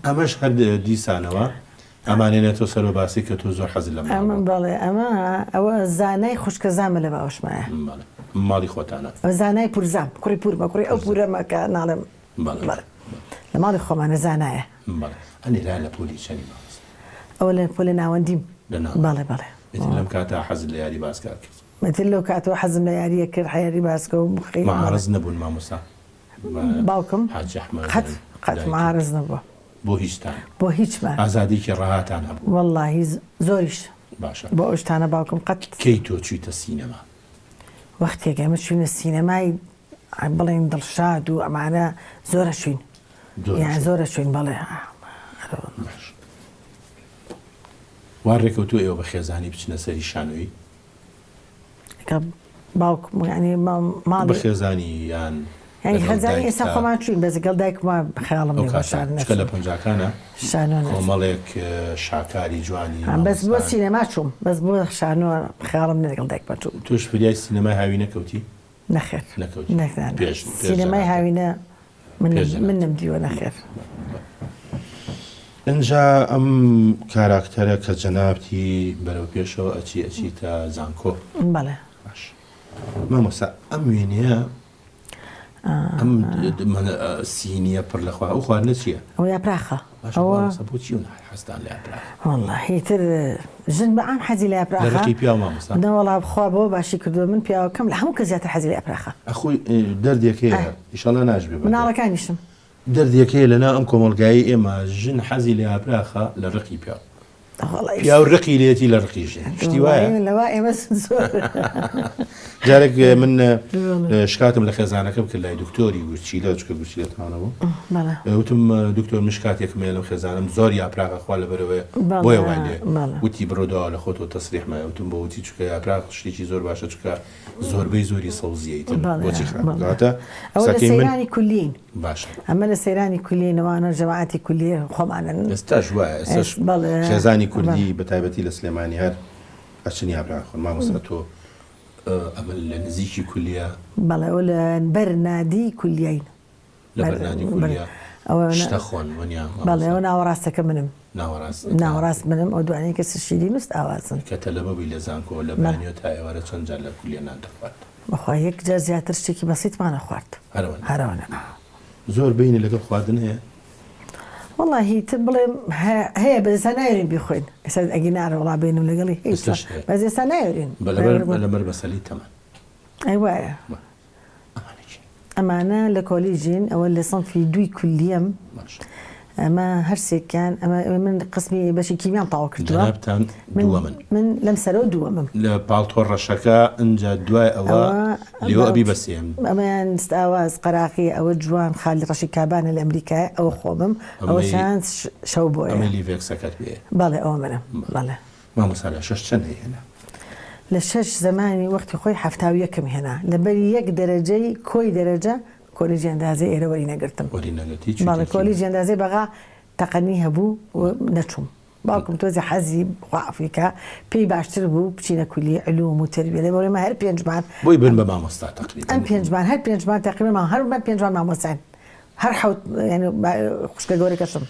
ئەمەش هەر دیسانەوە ئەمانێنێتەوە سەر باسی کە تۆ زۆر حەزت لە مناڵ ئەمە بووە. بەڵێ ئەمە ئەوە زانای خوشکە زامە لە باوەشمایە. بەڵێ. ماڵی خۆتانە. ئەوە زانای پورزام، کوڕی پورمە، کوڕی ئەو پورەمە کە ناڵێم. بەڵێ. بەڵێ. لە ماڵی خۆمانە زانایە. بەڵێ. ئەنێرا لە پۆلی چەنی مامۆستا؟ ئەوە لە پۆلە ناوەندیم. لە ناوەند. بەڵێ بەڵێ. ئیتر لەم کاتە حەزت لە یاری باسکە کرد؟ ئیتر لەو کاتەوە حەزم لە یارییە کرد، یاری باسکە و خی. معارز نەبوون مامۆستا؟ باوکم؟ حاجی ئەحمەد. قەت قەت معارز نەبووە. بۆ هیچتان؟ بۆ هیچمان. ئازادیەکی ڕەهاتان هەبوو؟ وەڵاهی زۆریش. باشە. بۆ ئەو شتانە باوکم قەت. کەی تۆ چوویتە سینەما؟ وەختێک ئێمە چووینە سینەمای بڵێین دڵشاد و ئەمانە زۆر ئەچووین. یان زۆر ئەچووین بەڵێ. باش. وا ڕێکەوتووە ئێوە بە خێزانی بچنە سەری شانۆیی؟ کە باوکم یانی ماڵی. بە خێزانی یان یانی خێزانی ئێستا خۆمان چووین بەس لەگەڵ دایکما خەیاڵم نییە بۆ شار نەچووم. چونکە لە پەنجاکانە کۆمەڵێک شاکاری جوانی بەس بۆ سینەما چووم بەس بۆ شانۆ خەیاڵم نییە لەگەڵ دایکما چووم. تۆش فریای سینەمای هاوینە کەوتی؟ نەخێر نەکەوتی پێش سینەمای هاوینە من نەمدیوە نەخێر. ئینجا ئەم کاراکتەرە کە جەنابتی بەرەو پێشەوە ئەچی ئەچیتە زانکۆ. بەڵێ. باش مامۆستا ئەم وێنەیە ئەم سینیە پڕ لە خوا ئەو خواردنە چییە؟ ئەوە یاپراخە. ئەوە بۆچی و حەزتان لە یاپراخ؟ وەڵاهی تر ژن بە عام حەزی لە یاپراخە. لە ڕقی پیاو مامۆستا؟ نەوەڵا خوا بەوە باشی کردووە من پیاوەکەم لە هەموو کەس زیاتر حەزی لە یاپراخە. ئەخۆی دەردێک هەیە ئیشەڵا ناشبێ بە دەرد. مناڵەکانیشم. دەردێک هەیە لەناو ئەم کۆمەڵگایەی ئێمە ژن حەزی لە یاپراخە لە ڕقی پیاو. پیاو ڕقی لێتی لە ڕقی ژن شتی وایە لەوا ئێمە زۆر جارێک من شکاتم لە خێزانەکەم کرد لای دکتۆری گورچیلە چکە گورچیلەتانەوە وتم دکتۆر من شکاتێکم هەیە لەم خێزانم زۆر یاپراغە خوا لەبەرەوەی بۆیە وای لێ وتی بڕۆ داوا لە خۆتەوە تەسریح مایە وتم بۆ وتی چکە یاپراغ شتێکی زۆر باشە چکە زۆربەی زۆری سەوزیە ئیتر بۆچی خراپ کەواتە ئەوە لە قسەکەی من سەیرانی کولین باشە ئەمە لە سەیرانی کولیین ئەوانە جەماعەتی کولیە خۆمانن ئێستاش وایە ئێستاش ئێس بەڵێ خێزانی بەڵێ کوردی بە تایبەتی لە سلێمانی هەر ئەچن یابرا خۆن مامۆستا تۆ ئەمە لە نزیکی کولیە بەڵێ ئەوە لە بەر نادی کولیین لە بەر نادی کولیە ئەوە شتە خۆن وەنیا بەڵێ مامۆستا ئەوە ناوەڕاستەکە منم ناوەڕاست ناوەڕاست منم ئەو دوانەی کەس شیرین و ئاوازن کە تەلەبە بووی لە زانکۆ لە بەڵێ بەیانیەوە تا ئێوارە چەند جار لە کولیە نان دەخوارد؟ بەخوا یەک جار زیاتر شتێکی بەسیتمان ئەخوارد. هەرەوەنە. هەرەوەنە. زۆر بەینە لەگەڵ خواردن هەیە؟ وەڵاهی تر بڵێم هەیە بەس ئێستا نایەرین بیخۆین ئێستا ئەگینا ئەرێ وەڵا بەینم لەگەڵی هەیە ئێستاش هەیە. بەس ئێستا نایەرین. بە لەبەر لەبەر مەسەلەی تەمەن. ئەی وایە. ئەمانە کێن؟ ئەمانە لە کۆلیجین ئەوە لە سنفی دووی کولیەم باشە. ئەمە هەرسێکیان ئەمە من قسمی بەشی کیمیام تەواو کردووە جەنابتان من دووەمن. من لەم سەرەوە دووەمم. لە پاڵتۆ ڕەشەکە ئنجا دوای ئەوە ئەوە لێوە ئەبی بە سێیەم. ئەمەیان ئاواز قەراخی ئەوە جوان خالی ڕەشی کابانە لە ئەمریکایە ئەوە خۆمم ئەمەی ئەوەشیان شەو بۆیە. ئەمەی لیڤێکسەکەت پێیە. بەڵێ ئەوە منم بەڵێ. مامۆستا لە شەش چەند هێنا؟ لە شەش زەمانی وەختی خۆی 71م هێنا لەبەر یەک دەرەجەی کۆی دەرەجە کۆلیجی ئەندازەی ئێرە وەری نەگرتم. وەری نەگرتی چوویتە بەڵێ چی؟ کۆلیجی ئەندازەی بەغا تەقەنی هەبوو و نەچووم. باوکم تۆزێ حەزی خوا عەفوی کا پێی باشتر بوو بچینە کولیەی علوم و تەربیە لەبەر ئێمە هەر پێنجمان بۆی بن بە مامۆستا تەقریبەن. ئەم پێنجمان هەر پێنجمان تەقریبەن هەر پێنجمان مامۆستاین هەر حەوت یانی خوشکە گەورەکەشم.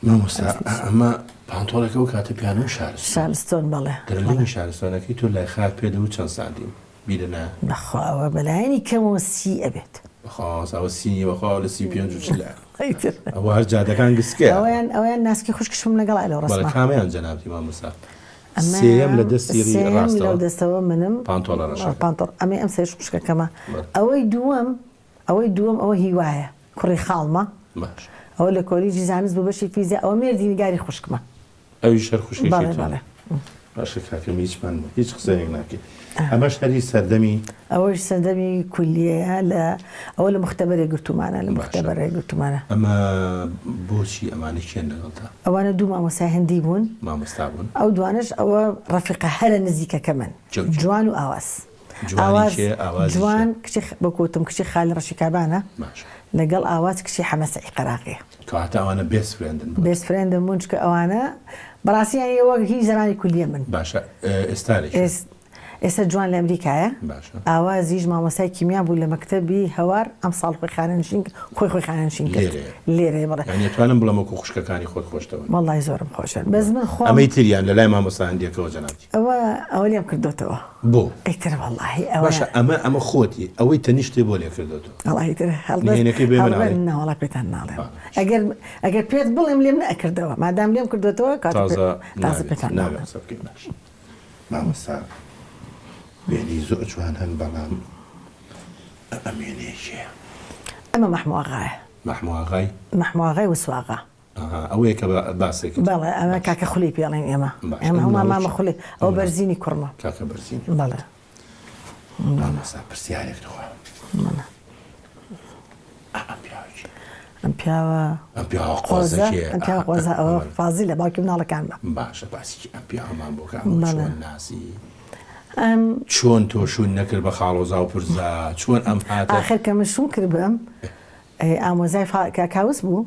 مامۆستا ئەمە پانتۆڵێکە ئەو کاتە پیانۆی شارستۆن. شارستۆن بەڵێ. دەرلینگی شارستۆنەکەی تۆ لای خاک پێ دەوت چەند سانتیم بیرە نایە؟ بەخوا ئەوە بەلایەنی کەمەوە 30 ئەبێت. بەخوا مامۆستا ئەوە 30 نیە بەخوا ئەوە لە 35 و 40 ە. ئەوە هەر جادەکان گسکەیە. ئەوەیان ئەوەیان ناسکی خوشکشم لەگەڵا لەو بەڵێ ڕەسمە. کامەیان جەنابتی مامۆستا؟ ئەمە سێیەم لە دەستی ڕی سێیەم ڕاستەوە؟ لەو دەستەوە منم. پانتۆڵە ڕەشەکە. پانتۆڵ ئەمەی ئەم سەریش خوشکەکەمە. بەڵێ. ئەوەی دووەم ئەوەی دووەم ئەوە هیوایە کوڕی خاڵمە باش. ئەوە لە کۆلیجی زانست بوو بەشی فیزیا ئەوە مێردی نیگاری خوشکمە. ئەویش هەر خوشکێکی بەڵێ تۆ. بەڵێ. باشە کاکەم هیچمان هیچ قسەیەک ناکەی ئەمەش هەری سەردەمی. ئەوەش سەردەمی کولیەیە لە ئەوە لە موختەبەرێ گرتوومانە لە باشە موختەبەرێ گرتوومانە. ئەمە بۆچی ئەمانە کێن لەگەڵتا؟ ئەوانە دوو مامۆستای هندی بوون. مامۆستا بوون. ئەو دوانەش ئەوە ڕەفیقە هەرە نزیکەکەمن چەو چەو. جوان و ئاواز. جوانی ئاواز کێ ئاوازی کێ؟ جوان کچی وەک وتم کچی خالی ڕەشی کابانە باشە. لەگەڵ ئاواز کچی حەمە سەعی قەراغیە. کەواتە ئەوانە best friend ن بۆت. best friend م بوون چونکە ئەوانە بەڕاستی یانی وەک هی زەمانی کولیە من. باشە ئێستا لە کوێن؟ ئێستا جوان لە ئەمریکایە. باشە. ئاوازیش مامۆستای کیمیا بوو لە مەکتەبی هەوار ئەمساڵ خۆی خانەنشین خۆی خۆی خانەنشین کرد. لێرەیە. لێرەیە بەڵێ. یانی ئەتوانم بڵێم وەکوو خوشکەکانی خۆت خۆشتەوەن. وەڵای زۆرم خۆشن بەس من خۆم. ئەمەی تریان لە لای مامۆستا هەندێکەوە جەنابتی. ئەوە ئەوە لێم کردۆتەوە. بۆ؟ ئیتر وەڵاهی ئەوە. باشە ئەمە ئەمە خۆتی ئەوەی تەنیشتێ بۆ لێ کردۆتەوە. وەڵاهی ئیتر هەڵبەت نهێنیەکەی بێ من هەڵبەت ئەڵێی. نا وەڵا پێتان ناڵێم. باش. ئەگەر ئەگەر پێت بڵێم لێم نەئەکردەوە مادام لێم کردۆتەوە کاتە پێ تازە تازە نابێت پێتان نابێ ناڵێم. قسە بکەین باش. مامۆستا وێنەی زۆر جوان هەن بەڵام ئەم وێنەیە کێیە؟ ئەمە مەحموو ئاغایە. مەحموو ئاغای؟ مەحموو ئاغای وسواغا. ئەها ئەوەیە کە باست کرد. بەڵێ ئەمە کاکە خولی پێ ئەڵێین ئێمە. باشە ئێمە ئەم هەموومان ناوە مامە چییە؟ خولی ئەو ئەوە ناوە بەرزینی کوڕمە. کاکە بەرزینی. بەڵێ. مامۆستا پرسیارێک تخوا. بەڵێ. ئەم پیاوە کێیە؟ ئەم پیاوە ئەم پیاوە قۆزە قۆزە کێیە؟ ئەم پیاوە قۆزە ئەوە فازیلە باوکی مناڵەکانمە. باشە باسی ئەم پیاوەمان بۆ کە ئەمە بەڵێ. چۆن ناسی؟ ئەم چۆن تۆ شوون نەکرد بە خاڵۆزا و پرزا؟ چۆن ئەم هاتە؟ ئاخر کە من شووم کرد بە ئەم ئامۆزای فا کاکاوس بوو.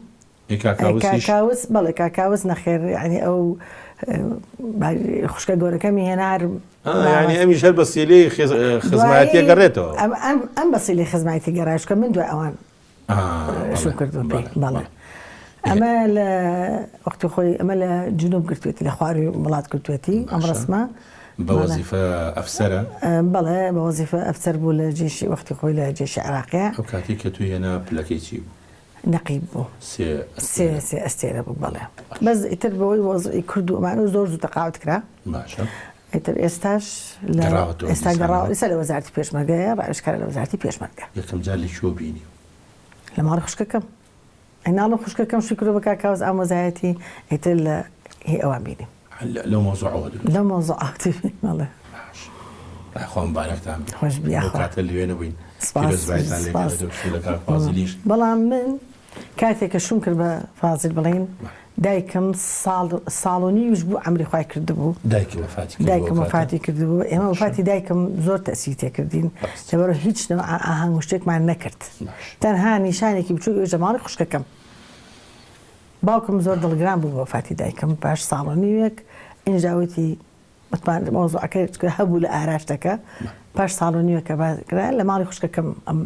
ئێ کاکاوسیش؟ کاکاوس بەڵێ کاکاوس نەخێر یانی ئەو خوشکە گەورەکەمی هێنا هەر یانی ئەمیش هەر بە سیلەی خزمایەتیە گەڕێتەوە. ئەم ئەم بە سیلەی خزمایەتی گەڕایە چونکە من دوای ئەوان شوو کردووە پێی بەڵێ. ئەمە لە وەختی خۆی ئەمە لە جنوب گرتوێتی لە خواروی وڵات گرتوێتی ئەم ڕسمە. بە وەزیفە ئەفسەرە؟ بەڵێ بە وەزیفە ئەفسەر بوو لە جێشی وەختی خۆی لە جێشی عێراقیە. ئەو کاتەی کە تۆی هێنا پلەکەی چی بوو؟ نەقیب بوو. سێ سێ سێ ئەستێرە بوو بەڵێ. بەس ئیتر بەوەی وەزعی کورد و ئەمانە زۆر زوو تەقاعود کرا. باشە. ئیتر ئێستاش لە گەڕاوەتەوە ئێستا دیسانەوە؟ گەڕاوە ئێستا لە وەزارەتی پێشمەرگەیە ڕاوێژکارە لە وەزارەتی پێشمەرگە. یەکەم جار لە کوێ بینی؟ لە ماڵی خوشکەکەم. ئەی ناڵم خوشکەکەم شووی کردووە بە کاک کاوس ئامۆزایەتی ئیتر لە هی ئەوان بینیم. لەو مەوزوعەوە دروست. لەو مەوزوعەوە بەڵێ. باش. خوا مبارەکتان بێ. خۆش بی ئەو یاخوا. کاتە لەوێ نەبووین. سپاس پیرۆزبایتان لێ سپاس. کرد لە شوو لە کاک فازیلیش. بەڵام من کاتێک کە شووم کرد بە فازیل بڵێین دایکم ساڵ ساڵ و نیویش بوو عەمری خوای کردبوو. دایکی وەفاتی کردبوو دایکم ئەو کاتە؟ وەفاتی کردبوو. ئێمە باشە. وەفاتی دایکم زۆر تەئسیری تێکردین. ڕاستە. لەبەرئەوە هیچ نەوعە ئاهەنگ و شتێکمان نەکرد. باش. تەنها نیشانێکی بچووک ئەویش لە ماڵی خوشکەکەم. باوکم زۆر دڵگران بوو بە وەفاتی دایکم پاش ساڵ و نیوێک ئینجا وتی وتمان مەوزوعەکە چونکە هەبوو لە ئاراشتەکە پاش ساڵ و نیوێک کە باس کرا لە ماڵی خوشکەکەم ئەم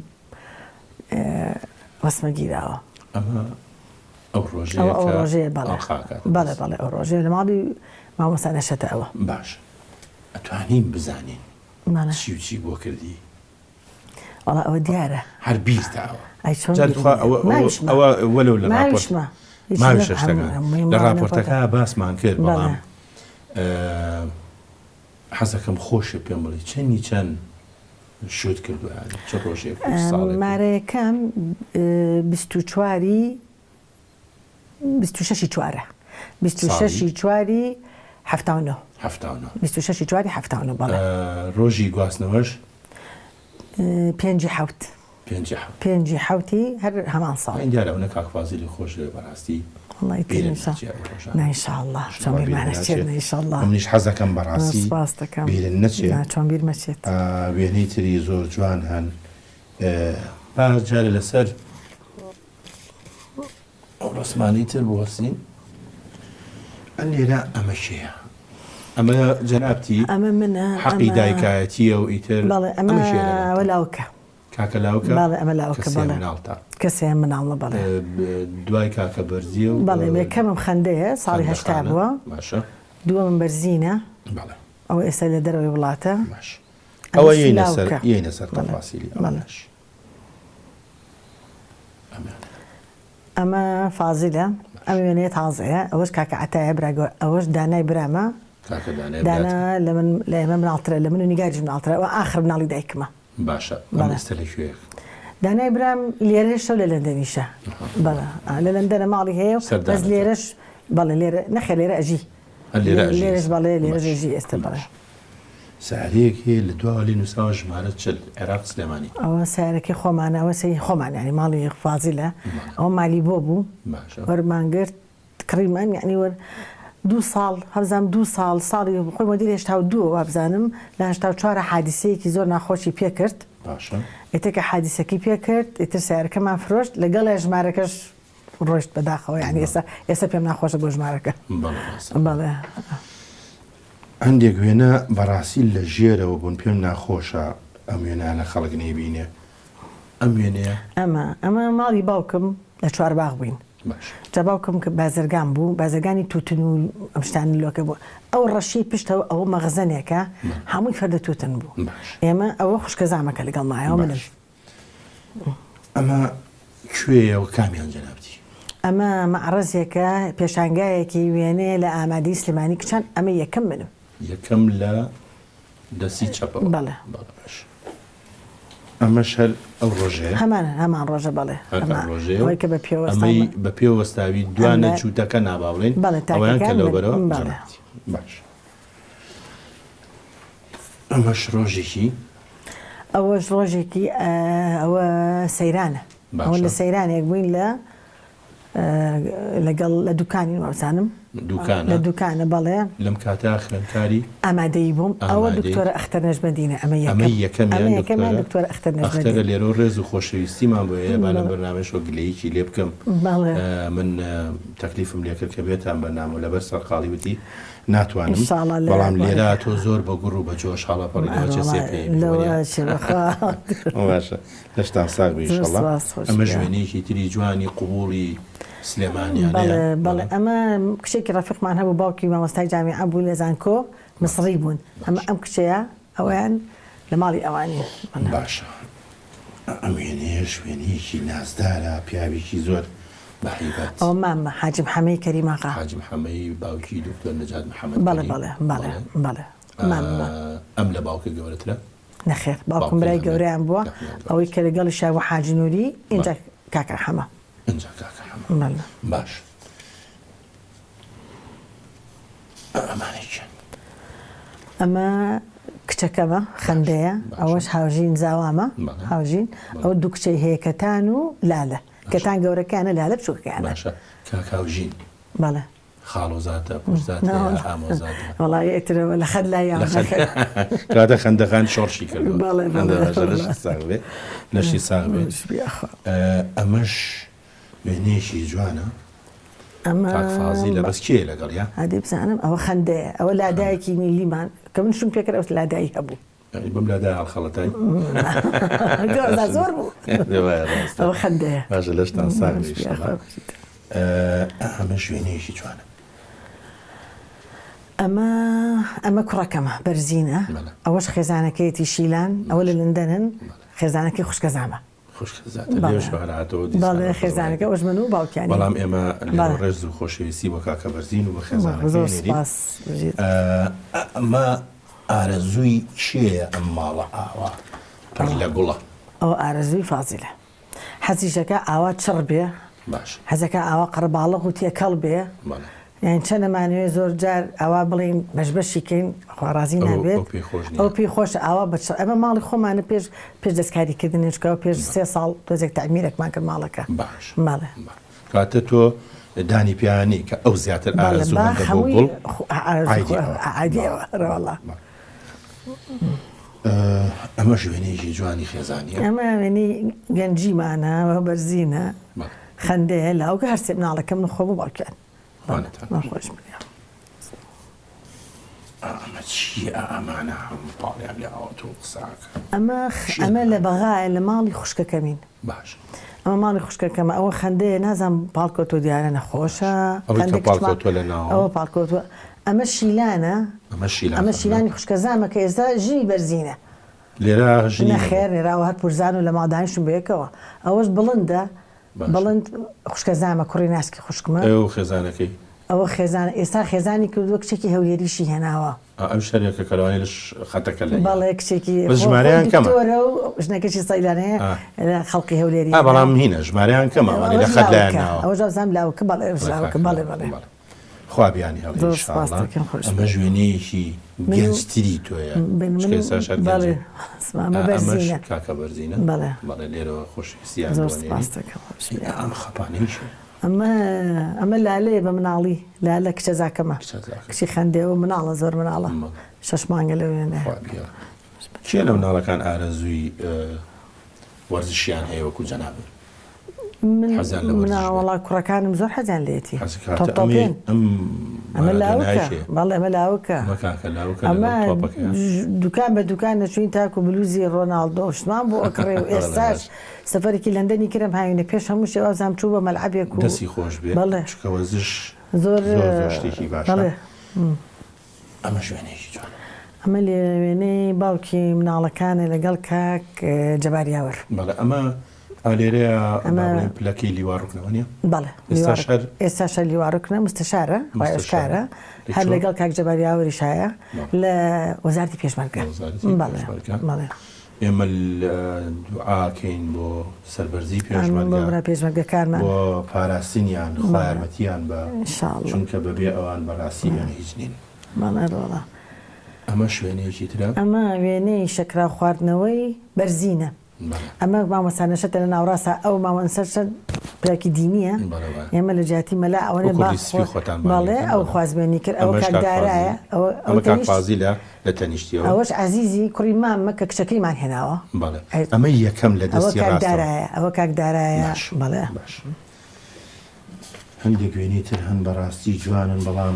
ڕەسمە گیراوە. ئەمە ئەو ڕۆژەیە ئەوە ئەو کە ڕۆژەیە بەڵێ ئاڵقا ئەکاتە بەڵێ دەست. بەڵێ ئەو ڕۆژەیە لە ماڵی مامۆستا نەشەتە ئەوە. باشە ئەتوانین بزانین بەڵێ. چی و چی بۆ کردی؟ وەڵا ئەوە دیارە. هەر بیرتە ئەوە. ئەی چۆن جا بیرم تخوا نێ؟ ئەوە ئەوە ماویشمە. ئەوە وەلەو لە ڕاپۆرت ماویشمە. هیچ ماویشە نە- شتەکان. هەمووی لە ماوە ڕاپۆرتەکە نەپۆتە. باسمان کرد بەڵێ. بەڵام حەزەکەم خۆشت پێم بڵێی چەنی چەند شوت کردووە یانی چ ڕۆژێک و چ ساڵێک و. مارەیەکەم 24 ی 26 ی چوارە 26 ی ساڵی؟ چواری 79. 79. 26 ی چواری 79 بەڵێ. ڕۆژی گواستنەوەش؟ پێنجی حەوت. پێنجی حەوت. پێنجی حەوتی هەر هەمان ساڵ. ئەی دیارە ئەونە کاک فازیلی خۆش دەوێ بەڕاستی وەڵای تر بیرت إن شاء ناچێ ئەو ڕۆژانە. نا إن شاء الله چۆن وەڵا بیرمان بیرت ئەچێت ناچێ. نا إن شاء الله. منیش حەزەکەم بەڕاستی سپاس دەکەم. بیرت نەچێ. نا چۆن بیرم ئەچێت. وێنەی تری زۆر جوان هەن. با جارێ لەسەر ئەو ڕەسمانەی تر بوەستین. لێرە ئەمە کێیە؟ ئەمە جەنابتی ئەمە منە حەقی ئەمە دایکایەتیە و ئیتر بەڵێ ئەمە ئەمە کێیە لەگەڵتان؟ ئەوە لاوکە. کاکە لاوکە بەڵێ ئەمە کە لاوکە سێ بەڵێ مناڵتە. کە سێ مناڵمە بەڵێ. دوای کاکە بەرزیە و بەڵێ یەکەمم خەندەیە ساڵی هەشتا خەندەخانە بووە. باشە. دووەمم بەرزینە. بەڵێ. ئەوە ئێستا لە دەرەوەی وڵاتە. باش. ئەوە ئەمەش یەینە سەر لاوکە. یەینە سەر بەڵێ تەفاسیلی بەڵێ. ئەوانەش. ئەمە. ئەمە فازیلە ئەم وێنەیە تازەیە ئەوەش کاکە عەتایە برا گەورە ئەوەش دانای برامە کاکە دانای دانا براتە. لە من لە ئێمە مناڵترە لە من و نیگاریش مناڵترە ئەوە ئاخر مناڵی دایکمە. باشە ئەم بەڵێ. ئێستا لە کوێیە؟ دانای برام لێرەشە و لە لەندەنیشە. بەڵێ لە لەندەنە ماڵی هەیە و بەس سەردانەکە. لێرەش بەڵێ لێرە نەخێر لێرە ئەژی. هەر لێرە ئەژی لێرەش ئێستا. بەڵێ لێرەش باش. ئەژی ئێستا بەڵێ. باش. سەیارەیەک هەیە لە دواوە لێ نووسراوە ژمارە 40 عێراق سلێمانی. ئەوە سەیارەکەی خۆمانە ئەوە سەی خۆمان یانی ماڵی فازیلە ئەوە مالیبۆ بوو باشە. وەرمان گرت کڕیمان یانی وەر دوو ساڵ هەبزانم دوو ساڵ ساڵی خۆی مۆدیلی 82 وابزانم لە 84 حادیسەیەکی زۆر ناخۆشی پێ کرد باشە. ئیتر کە حادیسەکەی پێ کرد ئیتر سەیارەکەمان فرۆشت لەگەڵێ ژمارەکەش ڕۆشت بەداخەوە یانی ئێستا ئێستا پێم ناخۆشە بۆ ژمارەکە بەڵێ ڕاستە. بەڵێ. هەندێک وێنە بەڕاستی لە ژێرەوە بوون پێم ناخۆشە ئەم وێنانە خەڵک نەیبینێ ئەم وێنەیە. ئەمە ئەمە ماڵی باوکم لە چوارباغ بووین جا باوکم کە بازرگان بوو بازرگانی توتن و ئەم شتانە لۆکە بوو ئەو ڕەشی پشتەوە ئەوە مەخزەنێکە هەمووی فەردە توتن بوو ئێمە ئەوە خوشکە زامەکە لەگەڵ مایەوە منم. ئەمە کوێیە و کامیان جەنابتی؟ ئەمە مەعرەزێکە پێشانگایەکی وێنەیە لە ئامادەی سلێمانی کچان ئەمە یەکەم منم. یەکەم لە دەستی چەپەوە. بەڵێ. بەڵێ باش. ئەمەش هەر ئەو ڕۆژەیە؟ هەمان هەمان ڕۆژە بەڵێ. هەر ئەم ڕۆژەیە ئەوەی کە بە پێ وەستاومە. ئەمەی بە پێ وەستاوی دوانە جووتەکە نا با بڵێین. بەڵێ ئەوەیان تاکەکان کە لەوبەرەوە بەڵێ. جەنابتی. باش. ئەمەش ڕۆژێکی. ئەوەش ڕۆژێکی ئەوە سەیرانە. ئەوە لە سەیرانێک بووین لە لەگەڵ لە دوکانی وابزانم دوکانە لە دوکانە بەڵێ لەم کاتە خوێندکاری ئامادەیی بووم ئەوە دکتۆرە ئەختەر نەجمەدینە ئەمە ئەمە یەکەمیان یەکەمیان دکتۆرە ئەختەر نەجمەدین ئەختەرە لێرە و ڕێز و خۆشەویستیمان بۆ هەیە با لەم بەرنامەیەشەوە گلەییکی لێ بکەم من تەکلیفم لێ کرد کە بێتان بەرنامە و لەبەر سەرقاڵی وتی ناتوانم بەڵام لێرە تۆ زۆر بە گوڕ و بە جۆش هەڵەپەڕی لەوە چێ سێ پێی باشە لەشتان ساغ بێ ئیشەڵا ئەمەش وێنەیەکی تری جوانی قبوڵی سلێمانیانەیە. بەڵێ بەڵێ ئەمە کچێکی ڕەفیقمان هەبوو باوکی مامۆستای جامیعە بوو لە زانکۆ مسڕی بوون ئەمە ئەم کچەیە ئەویان لە ماڵی ئەوانی باشە ئەم وێنەیەش وێنەیەکی نازدارە پیاوێکی زۆر بە هەیبەت. ئەوە مامە حاجی محەمەی کەریم ئاغا. حاجی محەمەی باوکی دکتۆر نەجات محەمەد بەڵێ بەڵێ بەڵێ بەڵێ مامە. ئەم لە باوکە گەورەترە؟ نەخێر باوکم برای گەورەیان بووە ئەوەی کە لەگەڵیشا بوو حاجی نوری ئینجا کاکە حەمە. ئینجا کاکە حەمە باش ئەمانەی کێن؟ ئەمە کچەکەمە خەندەیە ئەوەش هاوژین زاوامە هاوژین ئەو دوو کچەی هەیە کەتان و لالە کەتان گەورەکانە لالە بچووکەکانە. باشە کاک هاوژین. بەڵێ. خاڵۆزاتە، پوورزاتە یا ئامۆزاتە؟ وەڵا ئیتر لە خەت لای یاوە. کەواتە خەندەخان شۆڕشی کردووە. بەڵێ بەڵێ. لەشی ساغ بێ. لەشی ساغ بێ. ئەمەش وێنەیەکی جوانە. ئەمە کاک فازیلە بەس کێیە لەگەڵیا؟ ئەدی بزانم ئەوە خەندەیە. ئەوە لادایەکی میللیمان کە من شووم پێکرد ئەو لادایی هەبوو. یانی بەم لادا هەڵخەڵەتای؟ گۆزا زۆر بوو. ئەوە خەندەیە. باشە لەشتان ساغ بێ ئیشەڵا. ئەمەش وێنەیەکی جوانە. ئەمە ئەمە کوڕەکەمە بەرزینە ئەوەش خێزانەکەیەتی شیلان ئەوە لە لندەنن خێزانەکەی خوشکەزامە. خوشکەزاتە لێش بەهر هاتەوە دیسان بەڵێ خێزانەکە ئەوەش من و باوکیانی. بەڵام ئێمە لێرە ڕێز و خۆشەویستی بۆ کاکە بەرزین و بە خێزانەکەی زۆر نێرین. سپاس بژیت. ئەمە ئارەزووی کێیە ئەم ماڵە ئاوا پڕ لە گوڵە؟ ئەوە ئارەزووی فازیلە. حەزیشەکا ئاوا چڕ بێ باش. حەزەکا ئاوا قەرەباڵغ و تێکەڵ بێ. بەڵێ. یانی چەنەمانەوێ زۆر جار ئاوا بڵێین بەش بەشی کەین خوا ڕازی ئەو نابێت ئەو پێی خۆش نییە. ئەو پێی خۆشە ئاوا بە چڕ ئەمە ماڵی خۆمانە پێش پێش دەستکاری کردنی چونکە ئەوە پێش سێ ساڵ تۆزێک تەعمیرێکمان کرد ماڵەکە. باش. بەڵێ. باش. کەواتە تۆ دانی پیا نی کە ئەو زیاتر بەڵێ ئارەزوو با مەندە بۆ هەمووی گوڵ خۆ ئارەزوو عایدی خۆ ئەوە. عایدی بەڵێ ئەوە ئەرێ وەڵا. بەڵێ. ئەمەش وێنەیەکی جوانی خێزانیە. ئەمە وێنەی گەنجیمانە بەرزینە بەڵێ. خەندەیە لاوکە هەرسێ مناڵەکەم من خۆم و باوکیان. خوا نەتان. من خۆش بێ. ئەمە چییە ئەمانە هەموو پاڵیان لێ ئاوەتەوە قسە ئەکەن. ئەمە ئەمە لە بەغایە لە ماڵی خوشکەکەمین. باش. ئەمە ماڵی خوشکەکەمە ئەوە خەندەیە نازانم پاڵکەوتووە دیارە نەخۆشە. ئەوەی کە خەندە کچمە پاڵکەوتووە لە ناوەوە. ئەوە پاڵکەوتووە ئەمە شیلانە. ئەمە شیلان ئەمە خانمە. شیلانی خوشکەزامە کە ئێستا ژنی بەرزینە. لێرە ژنی نەبوو. نەخێر لێرە ئەوە هەر پورزان و لە ماڵ دانیشتن بەیەکەوە. ئەوەش بڵندە. باشە. بڵند خوشکەزامە کوڕی ناسکی خوشکمە. ئەو خێزانەکەی؟ ئەوە خێزان ئێستا خێزانی کردووە کچێکی هەولێریشی هێناوە. ئا ئەویش هەر یەکە کە لەوانەیە لە خەتەکە لە بەڵێ کچێکی بەس خۆ خۆی ژمارەیان کەمە. دکتۆرە و ژنەکەشی سەیلانەیە ئا. لە خەڵکی هەولێری ئا هێناوە. بەڵام هینە ژمارەیان کەمە ئەوانەی لە ئەوەش خەت لایان لاوکە ناوە. ئەوەش وابزانم لاوکە بەڵێ ئەوش بەڵێ لاوکە کاکە بەڵێ لاوکە بەڵێ. بەڵێ. خوا بیانی هێڵێ زۆر سپاست ئینشاڵڵا. دەکەم خۆش ئەمەش وێنەیەکی من و گەنجتری تۆیە من چونکە ئێستاش هەر بەڵێ گەنجی. ئەمە ئا ئەمەش بەرزینە. کاکە بەرزینە. بەڵێ. بەڵێ لێرەوە خۆشەویستیان زۆر بۆ ئەنێرین. سپاست دەکەم خۆش ئەی بێ. ئا ئەم خەپانەی چییە؟ ئەمە ئەمە لالەیە بە مناڵی لالە کچەزاکەمە کچەزاکە. کچی خەندێ و مناڵە زۆر مناڵە بەڵێ. شەش مانگە لەو وێنەیە. خوا بیهێڵێ. کێ لە مناڵەکان ئارەزووی وەرزشیان هەیە وەکو جەنابت؟ من حەزیان لە وەرزش بێت. وەڵا کوڕەکانم زۆر حەزیان لێتی. حەز کاتە تۆپ ئەمەی تۆپێن. ئەم ئەمە لاوکە مارادۆنایشێ. بەڵێ ئەمە لاوکە. ئەمە کاکە لاوکە ئەمە لەگەڵ تۆپەکەیا. دوکان بە دوکان دەچووین تاکو بلوزی ڕۆناڵدۆ شتمان بۆ ئەکڕێ و بەڵێ ئێستاش باش. سەفەرێکی لەندەنی کرم هاوینە پێش هەموو شتێ وابزانم چوو بە مەلعەبێک و دەستی خۆش بێ بەڵێ. چونکە وەرزش زۆر زۆر زۆر شتێکی باشە. بەڵێ. ئەمەش وێنەیەکی جوانە. ئەمە لێرە وێنەی باوکی مناڵەکانە لەگەڵ کاک جەبار یاوەر. بەڵێ ئەمە ئا لێرەیە با ئەمە بڵێین پلەکەی لیوا ڕوکنە وەنیە؟ بەڵێ لیوا ئێستاش هەر ئێستاش هەر لیوا ڕوکنە مستەشارە مستەشارە ڕاوێژکارە لە هەر کوێ؟ لەگەڵ کاک جەبار یاوەریش هەیە بەڵێ. لە وەزارەتی پێشمەرگە. لە وەزارەتی بەڵێ پێشمەرگە. بەڵێ. ئێمە دوعاکەین بۆ سەربەرزی ئامین بۆ پێشمەرگە برا پێشمەرگەکانمان. بۆ پاراستنیان خوا بەڵێ یارمەتیان بە ان شاء اللە. چونکە بەبێ ئەوان بەڕاستی ئێمە هیچ نین. بەڵێ ڕۆڵە. ئەمەش وێنەیەکی ترە. ئەمە وێنەی شەکراو خواردنەوەی بەرزینە. ئەمە مامۆستا نەشەتە لە ناوڕاستە ئەو مامۆستا پیاوێکی دینیە ئێمە لە جیاتی مەلا ئەوەنە وەکو با ڕیز سپی خۆتان بانگی بەڵێ کەن ئەو بەڵێ خوازبێنی کرد ئەوە ئەمەش کاک کاک دارایە فازیل ئەوە ئەو ئەمە کاک تەنیشت فازیلە لە تەنیشتیەوە. ئەوەش عەزیزی کوڕی ماممە کە کچەکەیمان هێناوە بەڵێ ئەمە یەکەم لە ئەوە دەستی کاک ڕاستەوە. دارایە ئەوە کاک دارایە باش بەڵێ. باش. هەندێک وێنەی تر هەن بەڕاستی جوانن بەڵام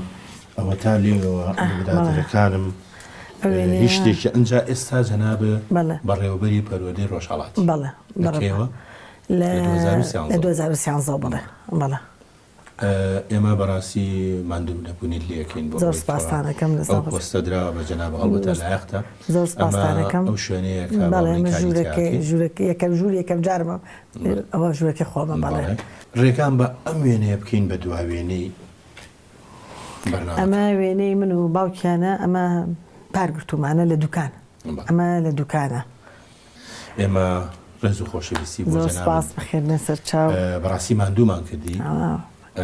ئەوەتا لێوەوە برادەرەکانم هیچ شتێکی ئەنجا ئێستا جەناب بەڕێوەبەری پەروەردەی ڕۆژهەڵاتی لە کەیەوە؟ لە 2013 بەڵێ بەڵێ. ئێمە بەڕاستی ماندوو نەبوونیت لێ ئەکەین بۆ زۆر ئەوەی کەوا سپاستان ئەکەم ئەو لەسەر پۆستە دراوە بە جەناب هەڵبەتە لایەقتە زۆر ئەمە سپاستان ئەکەم ئەو شوێنەیە کە با بەڵێ بڵێین ئەمە کاری تیا ژوورەکەی ئەکەی. ژوورەکەی یەکەم ژوور یەکەم جارمە ئەوە ژوورەکەی خۆمە بەڵێ. بەڵێ ڕێگام بە ئەم وێنەیە بکەین بە دوا وێنەی بەرنامەکە. ئەمە وێنەی من و باوکیانە ئەمە پار گرتوومانە لە دوکان ئەمە لە دوکانە. ئێمە ڕێز و خۆشەویستی بۆ زۆر جەنابت. سپاس بەخێر بێن سەرچاو. بەڕاستی ماندوومان کردی.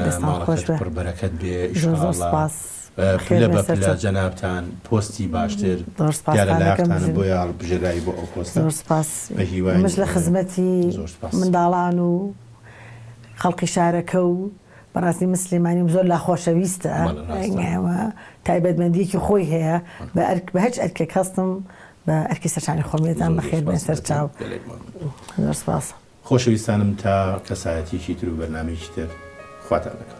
دەستان خۆش ماڵەکەت بێ. پڕ بەرەکەت بێ زۆر زۆر ئیشاڵڵا سپاس. بەخێر پلە بێن بە پلە سەرچاو. جەنابتان پۆستی باشتر زۆر دیارە سپاستان ئەکەم لایەقتانە بژین. بۆیە هەڵبژێرای بۆ ئەو پۆستە زۆر سپاس. بە هیواین ئێمەش لە خزمەتی زۆر سپاس. منداڵان و خەڵکی شارەکە و بەڕاستی من سلێمانیم زۆر لا خۆشەویستە بەڵێ ڕاستە. ئەوە تایبەتمەندیەکی خۆی هەیە بە ئەرک بە هەچ ئەرکێک هەستم بە ئەرکی سەرشانی خۆم لێتان زۆر زۆر بەخێر بێن سپاست سەر دەکەم چاو گەلێک مەمنون. زۆر سپاس. خۆشەویستانم تا کەسایەتیەکی تر و بەرنامەیەکی تر خواتان لەگەڵ.